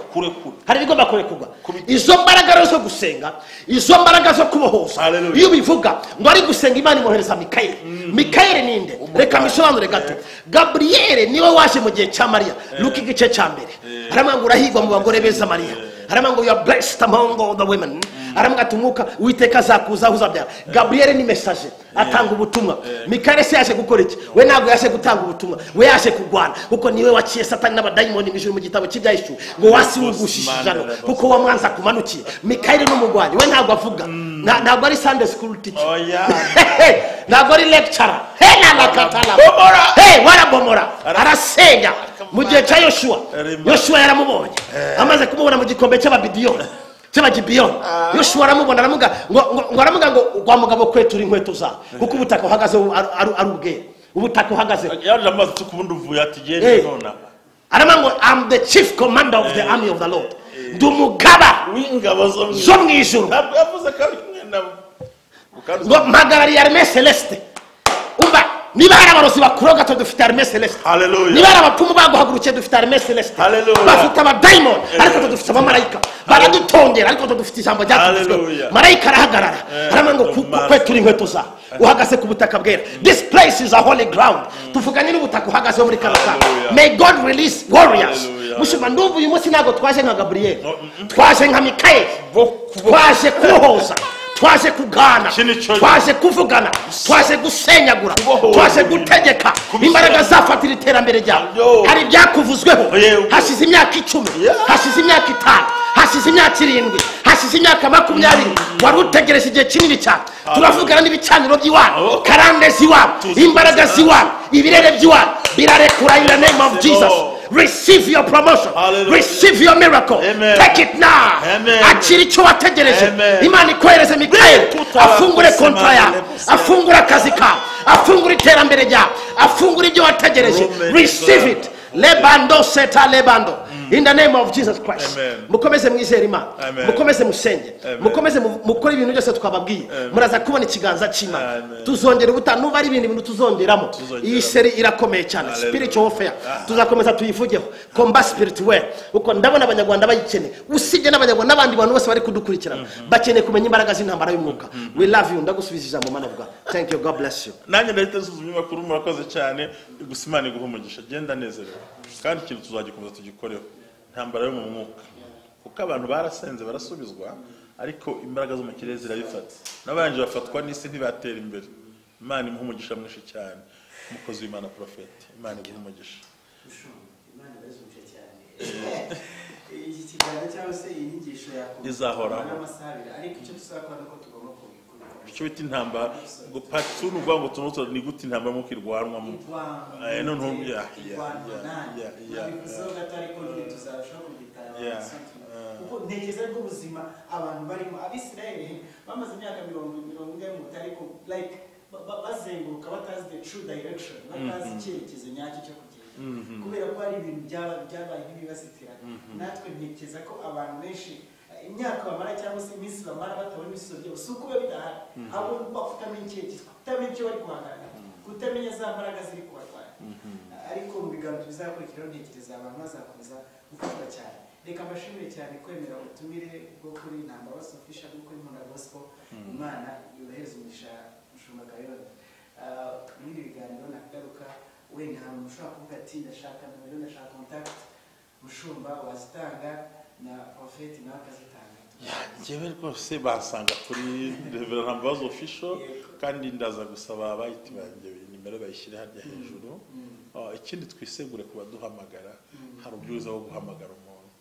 hari ibigomba kurekurwa. Izo mbaraga zo gusenga, izo mbaraga zo kubohoza. Iyo bivuga ngo ari gusenga, Imana imwohereza Mikayeli. Mikayeli ninde? Reka misobanure gato. Gabriel niwe waje mu gihe cya Mariya. Luka igice cya 1. Aramubwira ngo urahirwa mu bagore beza Mariya. Aramubwira ngo you are blessed among all the women. Aramubwira ati umwuka Uwiteka azakuzaho uzabyara. Gabriel ni message, atanga ubutumwa. Mikayeli se yaje gukora iki? We ntabwo yaje gutanga ubutumwa, we yaje kurwana, kuko niwe waciye Satani n'abadayimoni mu ijuru mu gitabo cy'Ibyahishuwe ngo wasiwugushishijano kuko wamwanza kumanukiye. Mikayeli ni umugwanyi, we ntabwo avuga, ntabwo ari Sunday school teacher, ntabwo ari lecturer. Hey, warabomora, arasenya. Mu gihe cya Yoshua, Yoshua yaramubonye, amaze kumubona mu gikombe cy'ababidiyoni, cy'abagibiyoni. Yoshua aramubona, aramuga ngo aramuga ngo kwa mugabo kwetura inkweto zawe, kuko ubutaka uhagazeho ari ubwera, ubutaka uhagazeho. Yaje amaze kubundi uvuye ati gende nona. Aramuga ngo I'm the chief commander of the army of the Lord. Ndi umugaba w'ingabo zo mu ijuru. Ntabwo yavuze ko ari kumwe nabo. Ngo mpagarariye armée celeste. Umva, niba hari abarozi bakuroga twe dufite armée celeste. Niba hari abapfumu baguhagurukiye dufite armée celeste. Bafite abadaimoni ariko twe dufite abamarayika. Baradutongera ariko twe dufite ijambo ryatuvuzweho. Marayika arahagarara, aravuga ngo kwetura inkweto zawe, uhagaze ku butaka bwera. This place is a holy ground. Tuvuganye n'ubutaka uhagazeho muri kano kanya. May God release warriors. Mushumba, ndumva uyu munsi ntabwo twaje nka Gabriel, twaje nka Mikayeli, twaje kubohoza, twaje kugana, twaje kuvugana, twaje gusenyagura, twaje gutegeka. Imbaraga zafatira iterambere ryawe. Hari ibyakuvuzweho hashize imyaka 10, hashize imyaka 5, hashize imyaka 7, hashize imyaka 20. Wari utegereje igihe kinini cyane. Turavugana n'ibicaniro by'iwanyu, karande z'iwanyu, imbaraga z'iwanyu, ibirere by'iwanyu birarekura in the name of Jesus. Receive your promotion. Hallelujah. Receive your miracle. Amen. Take it now. Amen. Akira icyo wategereje. Amen. Imana ikohereze Mikayeli, afungure kontra yawe, afungure akazi kawe, afungure iterambere ryawe, afungure ibyo wategereje. Receive it. Lebando seta lebando. In the name of Jesus Christ. Mukomeze mwizere Imana, mukomeze musenge, mukomeze mukore ibintu byose twababwiye. Muraza kubona ikiganza cy'Imana. Tuzongera ubutaha, nuba ari ibintu bintu tuzongeramo. Iyi seri irakomeye cyane, spiritual warfare. Tuzakomeza tuyivugeho, combat spirituel. Uko ndabona abanyarwanda bayikeneye, usibye n'abanyarwanda n'abandi bantu bose bari kudukurikirana, bakeneye kumenya imbaraga z'intambara y'umwuka. We love you. Ndagusubiza ijambo, man of God. Thank you. God bless you. Nanjye ndahita nsuzuma amakuru, murakoze cyane. Gusa Imana iguhe umugisha. Genda nezerewe, kandi ikintu tuzagikomeza tugikoreho. Intambara yo mu mwuka, kuko abantu barasenze barasubizwa, ariko imbaraga zo mu kirere zirabifata. N'abanje bafatwa n'isi ntibatera imbere. Imana imuhe umugisha mwinshi cyane. Umukozi w'Imana Prophet, Imana iguhe umugisha. Imana ibazumvishe cyane. Iki kiganiro cyangwa se iyi nyigisho izahoraho n'amasaha abiri, ariko icyo tuzakora nuko tugomba kubikora. Icyo bita intambara ngo part 2 ni ukuvuga ngo tuno ni gute intambara mu kirwanwamo. Noneho bivuzeho gato, ariko nyine tuzarushaho kubitara kuko ntekereza ko ubuzima abantu barimo Abisirayeli bamaze imyaka 40 mu butayu, ariko like bazenguruka batazi the true direction, batazi icyerekezo nyacyo cyo kugenda, kubera ko hari ibintu byabaye nk'ibibazitira. Natwe ntekereza ko abantu benshi imyaka bamara cyangwa se iminsi bamara batabona ibisubizo byabo si uko biba bidahari, ahubwo kutamenya icyerekezo, kutamenya icyo bari guhangana, kutamenya za mbaraga ziri kubarwanya. Ariko mu biganiro bizakurikiraho ntekereza abantu bazakomeza gufashwa cyane. Reka mbashimire cyane kwemera ubutumire bwo kuri Ntambabazi Official no kuri Nkunda Gospel. Imana yohereza umugisha Mushumba Kayonza. Muri ibi biganiro nakagaruka, wenda hari umuntu ushobora kuvuga ati ndashaka nomero, ndashaka contact, Mushumba wazitanga na Prophet nawe akazitanga. Njyewe rwose basanga kuri Reverend Ntambabazi Official, kandi ndaza gusaba abayiti banjye nimero bayishyire harya hejuru. Ikindi twisegure ku baduhamagara, hari ubwiza bwo guhamagara umuntu,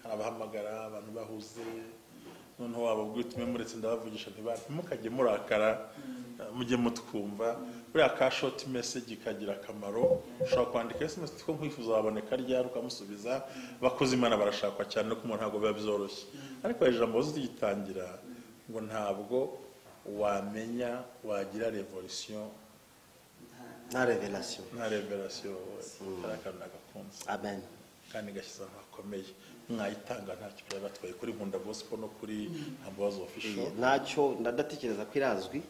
hari abahamagara abantu bahuze, noneho wababwira uti muretse ndabavugisha, ntimukajye murakara, mujye mutwumva. Buriya ka short message kagira akamaro, ushobora kwandika SMS ko nkwifuza waboneka ryari ukamusubiza. Abakozi Imana barashakwa cyane, no umuntu ntabwo biba byoroshye. Ariko ijambo tugitangira ngo ntabwo wamenya wagira revolution nta revelation, nta revelation. Akantu nagakunze. Amen. Kandi gashyize ahantu hakomeye, mwayitanga ntacyo byaba batwaye kuri Nkunda Gospel no kuri Ntambabazi Official. Ntacyo ndadatekereza ko irazwi,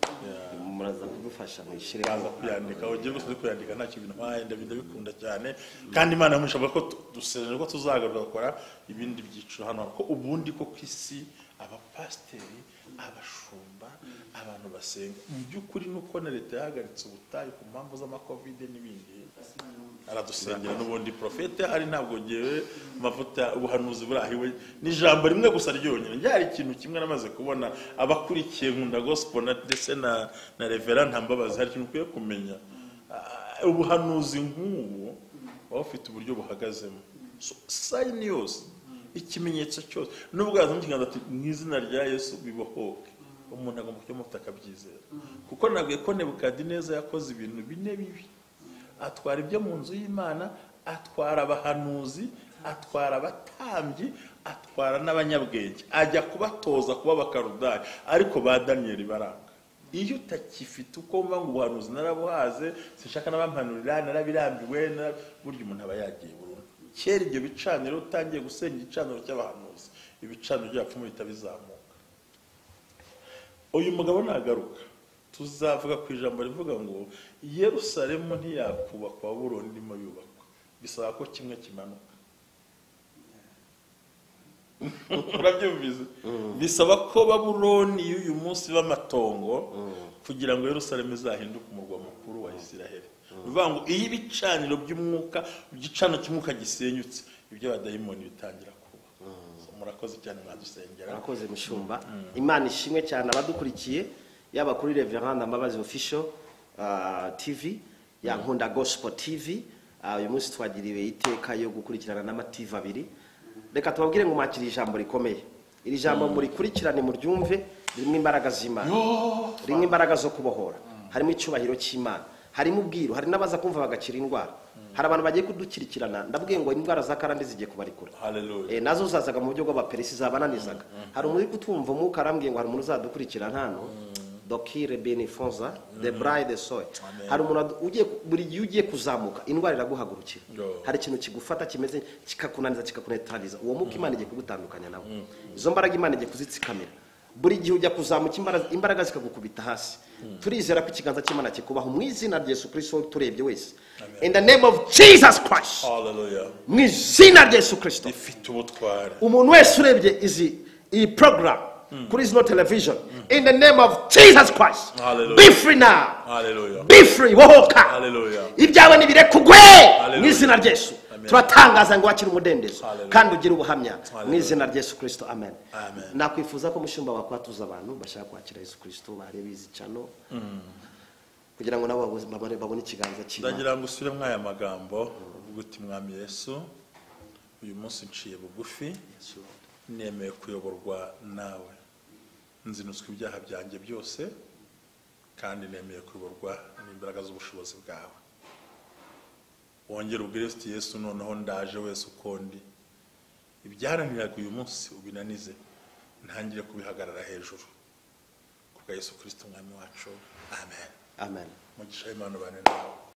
muraza kudufasha muyishyire baza kuyandika, ugiye gusa kuyandika ntacyo bintwaye, ndabikunda cyane. Kandi Imana yamushaka ko dusezeranye ko tuzagaruka gukora ibindi byiciro hano, ko ubundi ko ku isi abapasiteri, abashumba, abantu basenga mu by'ukuri nuko na leta yahagaritse ubutayu ku mpamvu z'amakovide n'ibindi, aradusengera n'ubundi. Profete hari ntabwo ngewe amavuta ubuhanuzi burahiwe n'ijambo rimwe gusa ryonyine. Ryari ikintu kimwe namaze kubona abakurikiye Nkunda Gospel ndetse na Reverend Ntambabazi, hari ikintu ukwiye kumenya. Ubuhanuzi nk'ubu buba bufite uburyo buhagazemo, sign yose, ikimenyetso cyose, nubwo yaza mu kiganza ati mu izina rya Yesu bibohoke, umuntu agomba kujya akabyizera. Kuko nabwiye ko Nebukadineza yakoze ibintu bine bibi: atwara ibyo mu nzu y'Imana, atwara abahanuzi, atwara abatambyi, atwara n'abanyabwenge, ajya kubatoza kuba abakarudari, ariko ba Daniyeli baranga. Iyo utakifite uko mva ngo ubuhanuzi narabuhaze, sinshaka n'abampanurira, narabirambiwe, burya umuntu aba yagiye burundu. Kera ibyo bicaniro utangiye gusenga igicaniro cy'abahanuzi, ibicaniro by'abapfumu bihita bizamuka. Uyu mugabo nagaruka tuzavuga ku ijambo rivuga ngo Yerusalemu ntiyakubakwa, Babuloni irimo yubakwa, bisaba ko kimwe kimanuka. Urabyumvise? Bisaba ko Babuloni y'uyu munsi b'amatongo kugira ngo Yerusalemu izahinduke umurwa mukuru wa Isiraheli. Bivuga ngo iyo ibicaniro by'umwuka, igicaniro cy'umwuka gisenyutse, ibyo abadayimoni bitangira kuba. Murakoze cyane, mwadusengera. Murakoze Mushumba. Imana ishimwe cyane abadukurikiye, yaba kuri Reverend Ntambabazi Official TV, ya Nkunda Gospel TV. Uyu munsi twagiriwe iteka yo gukurikirana n'ama TV abiri. Reka tubabwire ngo mwakire ijambo rikomeye. Iri jambo murikurikirane, muryumve, ririmo imbaraga z'Imana, ririmo imbaraga zo kubohora, harimo icyubahiro cy'Imana, harimo ubwiru, hari n'abaza kumva bagakira indwara. Hari abantu bagiye kudukurikirana, ndabwiye ngo indwara za karande zigiye kubarikura. Nazo zazaga mu buryo bw'abaperisi, zabananizaga. Hari umuntu uri kutumva umwuka arambwiye ngo hari umuntu uzadukurikirana hano, Dokire Benifonza, the bride soy. Hari umuntu ugiye, buri gihe ugiye kuzamuka indwara iraguhagurukira. Hari ikintu kigufata kimeze kikakunaniza, kikakunetaliza. Uwo mwuka Imana igiye kugutandukanya nawe. Izo mbaraga Imana igiye kuzitsikamira. Buri gihe ujya kuzamuka imbaraga zikagukubita hasi. Turizera ko ikiganza cy'Imana kikubaho mu izina rya Yesu Kristo, turebye wese. In the name of Jesus Christ. Hallelujah. Mu izina rya Yesu Kristo. Ifite ubutware. Umuntu wese urebye iyi program kuri zino television, in the name of Jesus Christ. Hallelujah. Be free now. Hallelujah. Be free, bohoka. Hallelujah. Ibyawe nibirekugwe Hallelujah. mu izina rya Yesu. Amen. Turatangaza ngo wakire umudendezo Hallelujah. kandi ugire ubuhamya mu Hallelujah. izina rya Yesu Kristo. Amen. Amen. Nakwifuza ko mushumba wakwatuza abantu bashaka kwakira Yesu Kristo, barebe izi channel kugira ngo nabo babone ikiganza cy'Imana. Ndagira ngo usubire mwaya magambo. Uvuga uti: "Mwami Yesu, uyu munsi nciye bugufi, Yes, Lord. nemeye kuyoborwa nawe. Nzinutswe ibyaha byanjye byose kandi nemeye kuyoborwa n'imbaraga z'ubushobozi bwawe." Wongere ubwire uti: "Yesu, noneho ndaje wese uko ndi. Ibyaraniraga uyu munsi ubinanize, ntangire kubihagarara hejuru kubwa Yesu Kirisito Umwami wacu. Amen." Amen. Umugisha w'Imana ubane nawe.